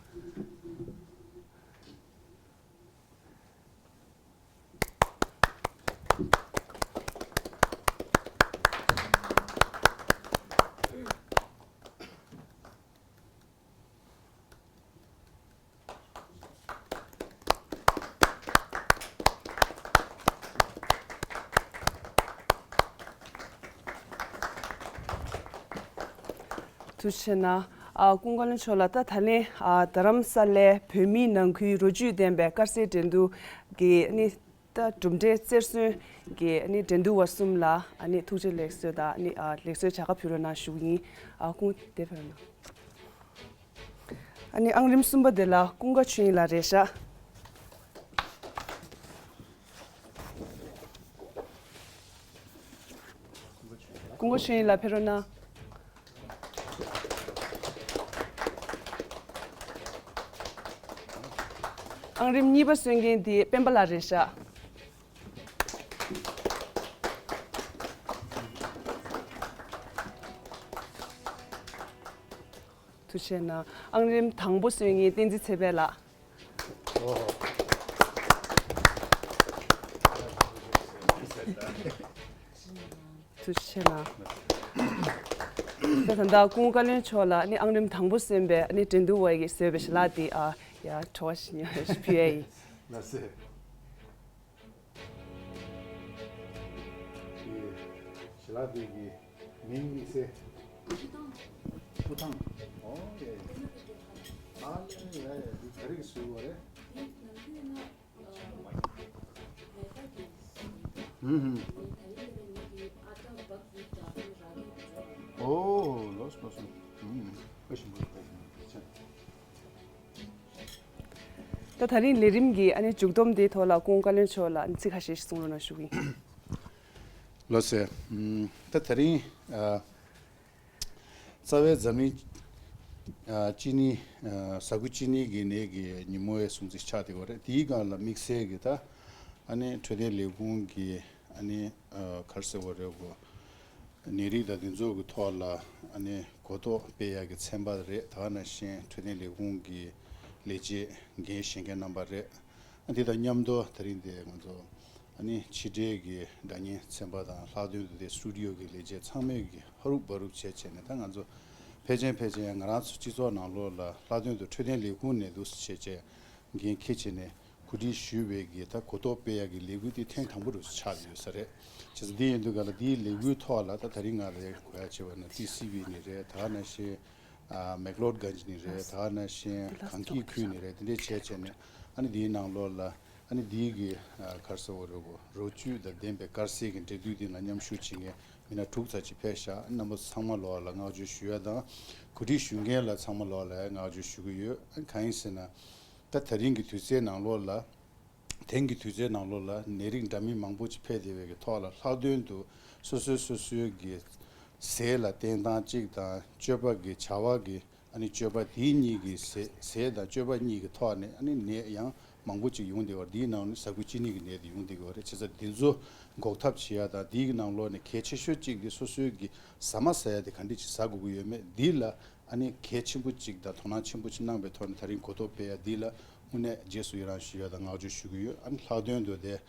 ཐུགས་རྗེ་གནང་། ཨ། སྐུ་ངོ་བཀའ་བློན་མཆོག་ལ་ད་ད་ལན་ཨ་རྡ་རམ་ས་ལའི་བོད་མིའི་ནང་ཁུལ་རོ་བཅུད་ལྡན་པའི་དཀར་ཟས་འགྲན་བསྡུར་གྱི་ནི་ད་གྲུབ་འབྲས་རྩེར་སོན་གྱི་ནི་འགྲན་བསྡུར་བ་གསུམ་ལ་ཨ་ནི་ཐུགས་རྗེ་ལེགས་གསོལ་དང་ནི་ཨ་ལེགས་གསོལ་བྱ་དགའ་ཕུལ་རོགས་གནང་ཞུ་གི་ཡིན། ཨ་ཁོང་དེ་ཕེབས་རོགས་གནང་། ཨ་ནི་ཨང་རིམ་གསུམ་པ་དེ་ལ་ཀུན་དགའ་ཆོས་དབྱིངས་ལགས་རེད་ཤག་ཀུན་དགའ་ཆོས་དབྱིངས་ལགས་ཕེབས་རོགས་གནང་། ཨང་རིམ་གཉིས་པ་སོན་མཁན་དེ་སྤེན་པ་ལགས་རེད་ཤག་ཐུགས་རྗེ་གནང་། ཨང་རིམ་དང་པོ་སོན་མཁན་བསྟན་འཛིན་ཚེ་འཕེལ་ལགས། ཨོ་ཧོ། ཐུགས་རྗེ་ཆེ་གནང་། ད་ད་ལྟ་སྐུ་ངོ་བཀའ་བློན་མཆོག་ལ་ནི་ཨང་རིམ་དང་པོ་སོན་པའི་ནི་འགྲན་བསྡུར་བ་ཡིས་བཟོས་པའི་ཞལ་ལག་འདི་ཨ་ཡ་བྲོ་བ་ཞིག་ཉོ་ཞིག་ཕུལ་ཡ་ཡིན། ལགས་སེ། ཞལ་ལག་འདི་གི་མིང་དམིགས་བསལ། སྐུ་ཐང་། སྐུ་ཐང་། ཨོ་ཡ་ཡ། ཨ་ཡ་ཡ་ཡ། འདི་ག་རེ་གི་བཟོས་པ་རེད། ཨུ་ཧུམ། ཨོ་ལགས་སོ་ལགས་སོ། ཨུམ། བཀའ་དྲིན་ཆེ། ད་ད་རིང་ལས་རིམ་གྱི་ཨ་ནི་མཇུག་སྡོམ་དེའི་ཐོག་ལ་སྐུ་ངོ་བཀའ་བློན་མཆོག་ལ་ཚིག་ཁ་ཤས་ཤིག་གསུང་རོགས་གནང་ཞུ་གི་ཡིན། ལགས་སེ། ཨུམ། ད་ད་རིང་ཨ། རྩ་བའི་འཛམ་གླིང་ཨ་གཅིན་སྙི། ཨ་ཟ་ཁུ་གཅིན་སྙི་གི་ནད་ཀྱི་ཉིན་མོའི་སྲུང་བརྩི་ཆགས་བསྡད་ཡོད་རེད། དེའི་སྒང་ལ་དམིགས་བསལ་གྱི་ད་ཨ་ནི་འཕྲོད་བསྟེན་ལས་ཁུངས་ཀྱི་ཨ་ནི་ཨ་ག་རེ་ཟེར་དགོས་རེད་གོ། ནད་རིགས་དང་དེ་ཚོ་གི་ཐོག་ལ་ཨ་ནི་གོ་རྟོགས་སྤེལ་ཡག་གི་ཚན་པ་རེད། ད་ག་ནང་བཞིན་འཕྲོད་བསྟེན་ལས་ཁུངས་ཀྱི་ལས་བྱེད་འགན་བཞེས་མཁན་རྣམ་པ་རེད། ཨ་དེ་དང་མཉམ་དུ་ད་རིང་འདིར་ང་ཚོ་ཨ་ནི་ཕྱི་འབྲེལ་གྱི་སྒྲ་བརྙན་ཚན་པ་དང་ལྷག་དོན་དུ་དེ་སི་ཊུ་ཌི་ཡོ་གི་ལས་བྱེད་ཚང་མས་ཀྱི་ཧ་རུབ་བ་རུབ་བྱས་བྱས་ནས། ད་ང་ཚོ་ཕལ་ཆེར་ཕལ་ཆེར་ང་རང་ཚོ་སྤྱི་ཚོགས་ནང་ལོགས་ལ་ལྷག་དོན་དུ་འཕྲོད་བསྟེན་ལས་ཁུངས་ནས་འདུག་སེ་བྱས་བྱས་འགན་འཁྱེར་བྱས་ནས་གོ་སྒྲིག་ཞུས་པའི་གི་ད་གོ་རྟོགས་སྤེལ་ཡག་གི་ལས་འགུལ་དེ་ཐེངས་དང་པོ་རུ་ཆགས་ཡོད་ས་རེད། བྱས་ཙང་འདི་ཡིན་དུས་ག་ལ་འདིའི་ལས་འགུལ་ཐོག་ལ་ད་ད་རིང་ང་རེ་གོ་ཡག་བྱས་པ་ན་ཊི་སི་ཝི་ནས་རེད། ད་ག་ནང་བཞིན་ཨ་མེག་ལོར་གྷན་ཇི་ནས་རེད། ད་ག་ནང་བཞིན་གངས་སྐྱིད་ཁུལ་ནས་རེད། དེ་འདྲས་བྱས་བྱས་ནས་ཨ་ནི་འདིའི་ནང་ལོགས་ལ་ཨ་ནི་འདིའི་གི་ཨ་ག་རེ་ཟེར་དགོས་རེད་གོ། རོ་བཅུད་དང་ལྡན་པའི་དཀར་ཟས་ཀྱི་འབྲེལ་མཐུད་འདི་ལ་མཉམ་ཞུགས་བྱེད་མཁན་མི་སྣ་དྲུག་ཙམ་ཅིག་ཕེབས་ཤག་རྣམ་པ་ཚང་མ་ལོགས་ལ་བསྔགས་བརྗོད་ཞུ་ཡ་དང་། གོ་སྒྲིག་ཞུ་མཁན་ལ་ཚང་མ་ལོགས་ལ་བསྔགས་བརྗོད་ཞུ་གི་ཡོད། གང་ཡིན་ཟེར་ན། ད་ད་རིང་གི་དུས་ཚོད་ནང་ལོགས་ལ། དེང་གི་དུས་ཚོད་ནང་ལོགས་ལ་ནད་རིགས་འདྲ་མིན་མང་པོ་ཅིག་འཕེལ་བསྡད་པའི་གི་ཐོག་ལ། ལྷག་དོན་དུ་སོ་སོའི་སོ་སོའི་གི་ཟས་ལ་བརྟེན་སྟངས་གཅིག་དང་། སྤྱོད་པ་གི་བྱ་བ་གི་ཨ་ནི་སྤྱོད་པ་དེ་གཉིས་ཀྱི་ཟས། ཟས་དང་སྤྱོད་པ་གཉིས་ཀྱི་ཐོག་ནས་ཨ་ནི་ནད་ཡང་མང་པོ་ཅིག་ཡོང་བསྡད་པ་རེད། དེའི་ནང་ནས་ཟ་ཁུ་གཅིན་སྙི་གི་ནད་དེ་ཡོང་བསྡད་ཀྱི་ཡོད་རེད། བྱས་ཙང་འདི་ཚོ་འགོག་ཐབས་བྱེད་ཡ་དང་། དེའི་ནང་ལོགས་ནས་གལ་ཆེ་ཤོས་གཅིག་དེ་སོ་སོའི་གི་ཟ་མ་ཟ་ཡ་དེ་ག་འདྲས་ཅིག་ཟ་དགོས་ཀྱི་ཡོད་མེད་འདི་ལ་ཨ་ནི་གལ་ཆེན་པོ་གཅིག་དང་དོ་སྣང་ཆེན་པོ་ཅིག་གནང་བའི་ཐོག་ནས་ད་རིང་གོ་རྟོགས་སྤེལ་ཡ་འདི་ལ་དངོས་གནས་རྗེས་སུ་ཡི་རང་ཞུ་ཡ་དང་བསྔགས་བརྗོད་ཞུ་གི་ཡོད། ཨ་ནི་ལྷག་དོན་དུ་དེ་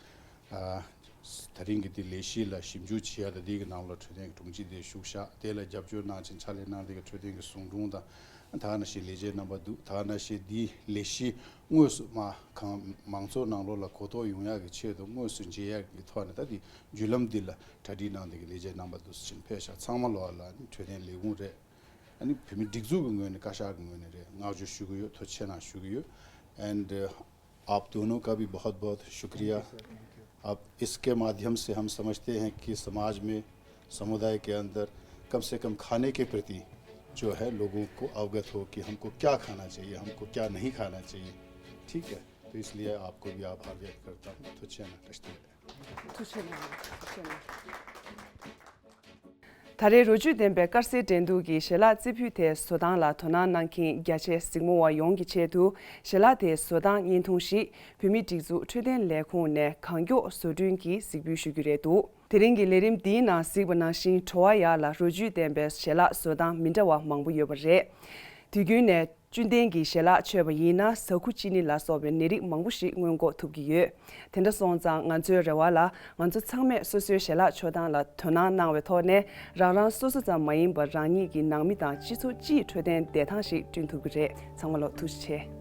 ཨ་ད་རིང་གི་དེ་ལས་གཞི་ལ་ཞིབ་འཇུག་བྱེད་ཡ་དང་། དེའི་གི་ནང་ལ་འཕྲོད་བསྟེན་གྱི་དྲུང་ཆེ་དེ་བཞུགས་ཤག་དེ་ལ་རྒྱབ་སྐྱོར་གནང་བྱས་ཕྱག་ལས་གནང་། དེ་གི་འཕྲོད་བསྟེན་གྱི་ཟུང་དྲུང་དང་ ད་ག་ནང་བཞིན་ལས་བྱེད་རྣམ་པ་འདུག་ད་ག་ནང་བཞིན་འདིའི་ལས་གཞི་དངོས་སུ་མ་གང་མང་ཚོགས་ནང་ལོགས་ལ་གོ་རྟོགས་ཡོང་ཡག་གི་ཆེད་དུ་དངོས་སུ་མཇལ་ཡག་གི་ཐོག་ནས་ད་འདི་བརྒྱུད་ལམ་འདི་ལ་གྲ་སྒྲིག་གནང་བསྡད་ཀྱི་ལས་བྱེད་རྣམ་པ་འདུག་སེ་ཕྱིན་ཕེབས་ཤག་ཚང་མ་ལོགས་ལ་ནི་འཕྲོད་བསྟེན་ལས་ཁུངས་རེད། ཨ་ནི་བོད་མི་སྒྲིག་འཛུགས་ཀྱི་ངོས་ནས་བཀའ་ཤག་གི་ངོས་ནས་རེད། བསྔགས་བརྗོད་ཞུ་གི་ཡོད། ཐུགས་རྗེ་ཆེ་གནང་ཞུ་གི་ཡོད། And uh, आप दोनों का भी बहुत बहुत शुक्रिया। अब इसके माध्यम से हम समझते हैं कि समाज में, समुदाय के अंदर कम से कम खाने के प्रति जो है लोगों को अवगत हो कि हमको क्या खाना चाहिए, हमको क्या नहीं खाना चाहिए। ठीक है, तो इसलिए आपको भी आभार व्यक्त करता हूँ। तुझे ना रश्ते। ད་རེས་རོ་བཅུད་ལྡན་པའི་དཀར་གསལ་འགྲན་བསྡུར་གྱི་ཞལ་ལག་རྩེ་ཕུད་དེ་བཟོ་སྟངས་ལ་དོ་སྣང་གནང་མཁན་རྒྱ་ཆེ་གཟིགས་མོ་བ་ཡོངས་ཀྱི་ཆེད་དུ། ཞལ་ལག་དེ་བཟོ་སྟངས་བརྙན་ཐུང་ཞིག་བོད་མིའི་སྒྲིག་འཛུགས་འཕྲོད་བསྟེན་ལས་ཁུངས་ནས་གང་མགྱོགས་བཟོ་སྐྲུན་གྱིས་གཟིགས་འབུལ་ཞུ་རྒྱུ་རེད་འདུག་དེ་རིང་གི་ལས་རིམ་འདིའི་ནང་གཟིགས་པ་ནང་བཞིན་བྲོ་བ་ཡག་ལ་རོ་བཅུད་ལྡན་པའི་ཞལ་ལག་བཟོ་སྟངས་མི་འདྲ་བ་མང་པོ་ཡོད་པ་རེད། དུས་རྒྱུན་ནས་བཅུད་ལྡན་གྱི་ཞལ་ལག་མཆོད་པ་ཡིན་ན་ཟ་ཁུ་ཅི་ནི་ལ་སོགས་པའི་ནད་རིགས་མང་པོ་ཞིག་སྔོན་འགོག་ཐུབ་ཀྱི་ཡོད། དེ་འདྲ་སོང་ཙང་ང་ཚོའི་རེ་བ་ལ་ང་ཚོ་ཚང་མས་སོ་སོའི་ཞལ་ལག་མཆོད་སྟངས་ལ་དོ་སྣང་གནང་བའི་ཐོག་ནས་རང་རང་སོ་སོ་ཙམ་མ་ཡིན་པར་རང་ཉིད་ཀྱི་ནང་མི་དང་སྤྱི་ཚོགས་སྤྱིའི་འཕྲོད་བསྟེན་བདེ་ཐང་ཞིག་བསྐྲུན་ཐུབ་ཀྱི་རེད། ཚང་མ་ལ་ཐུགས་རྗེ་ཆེ།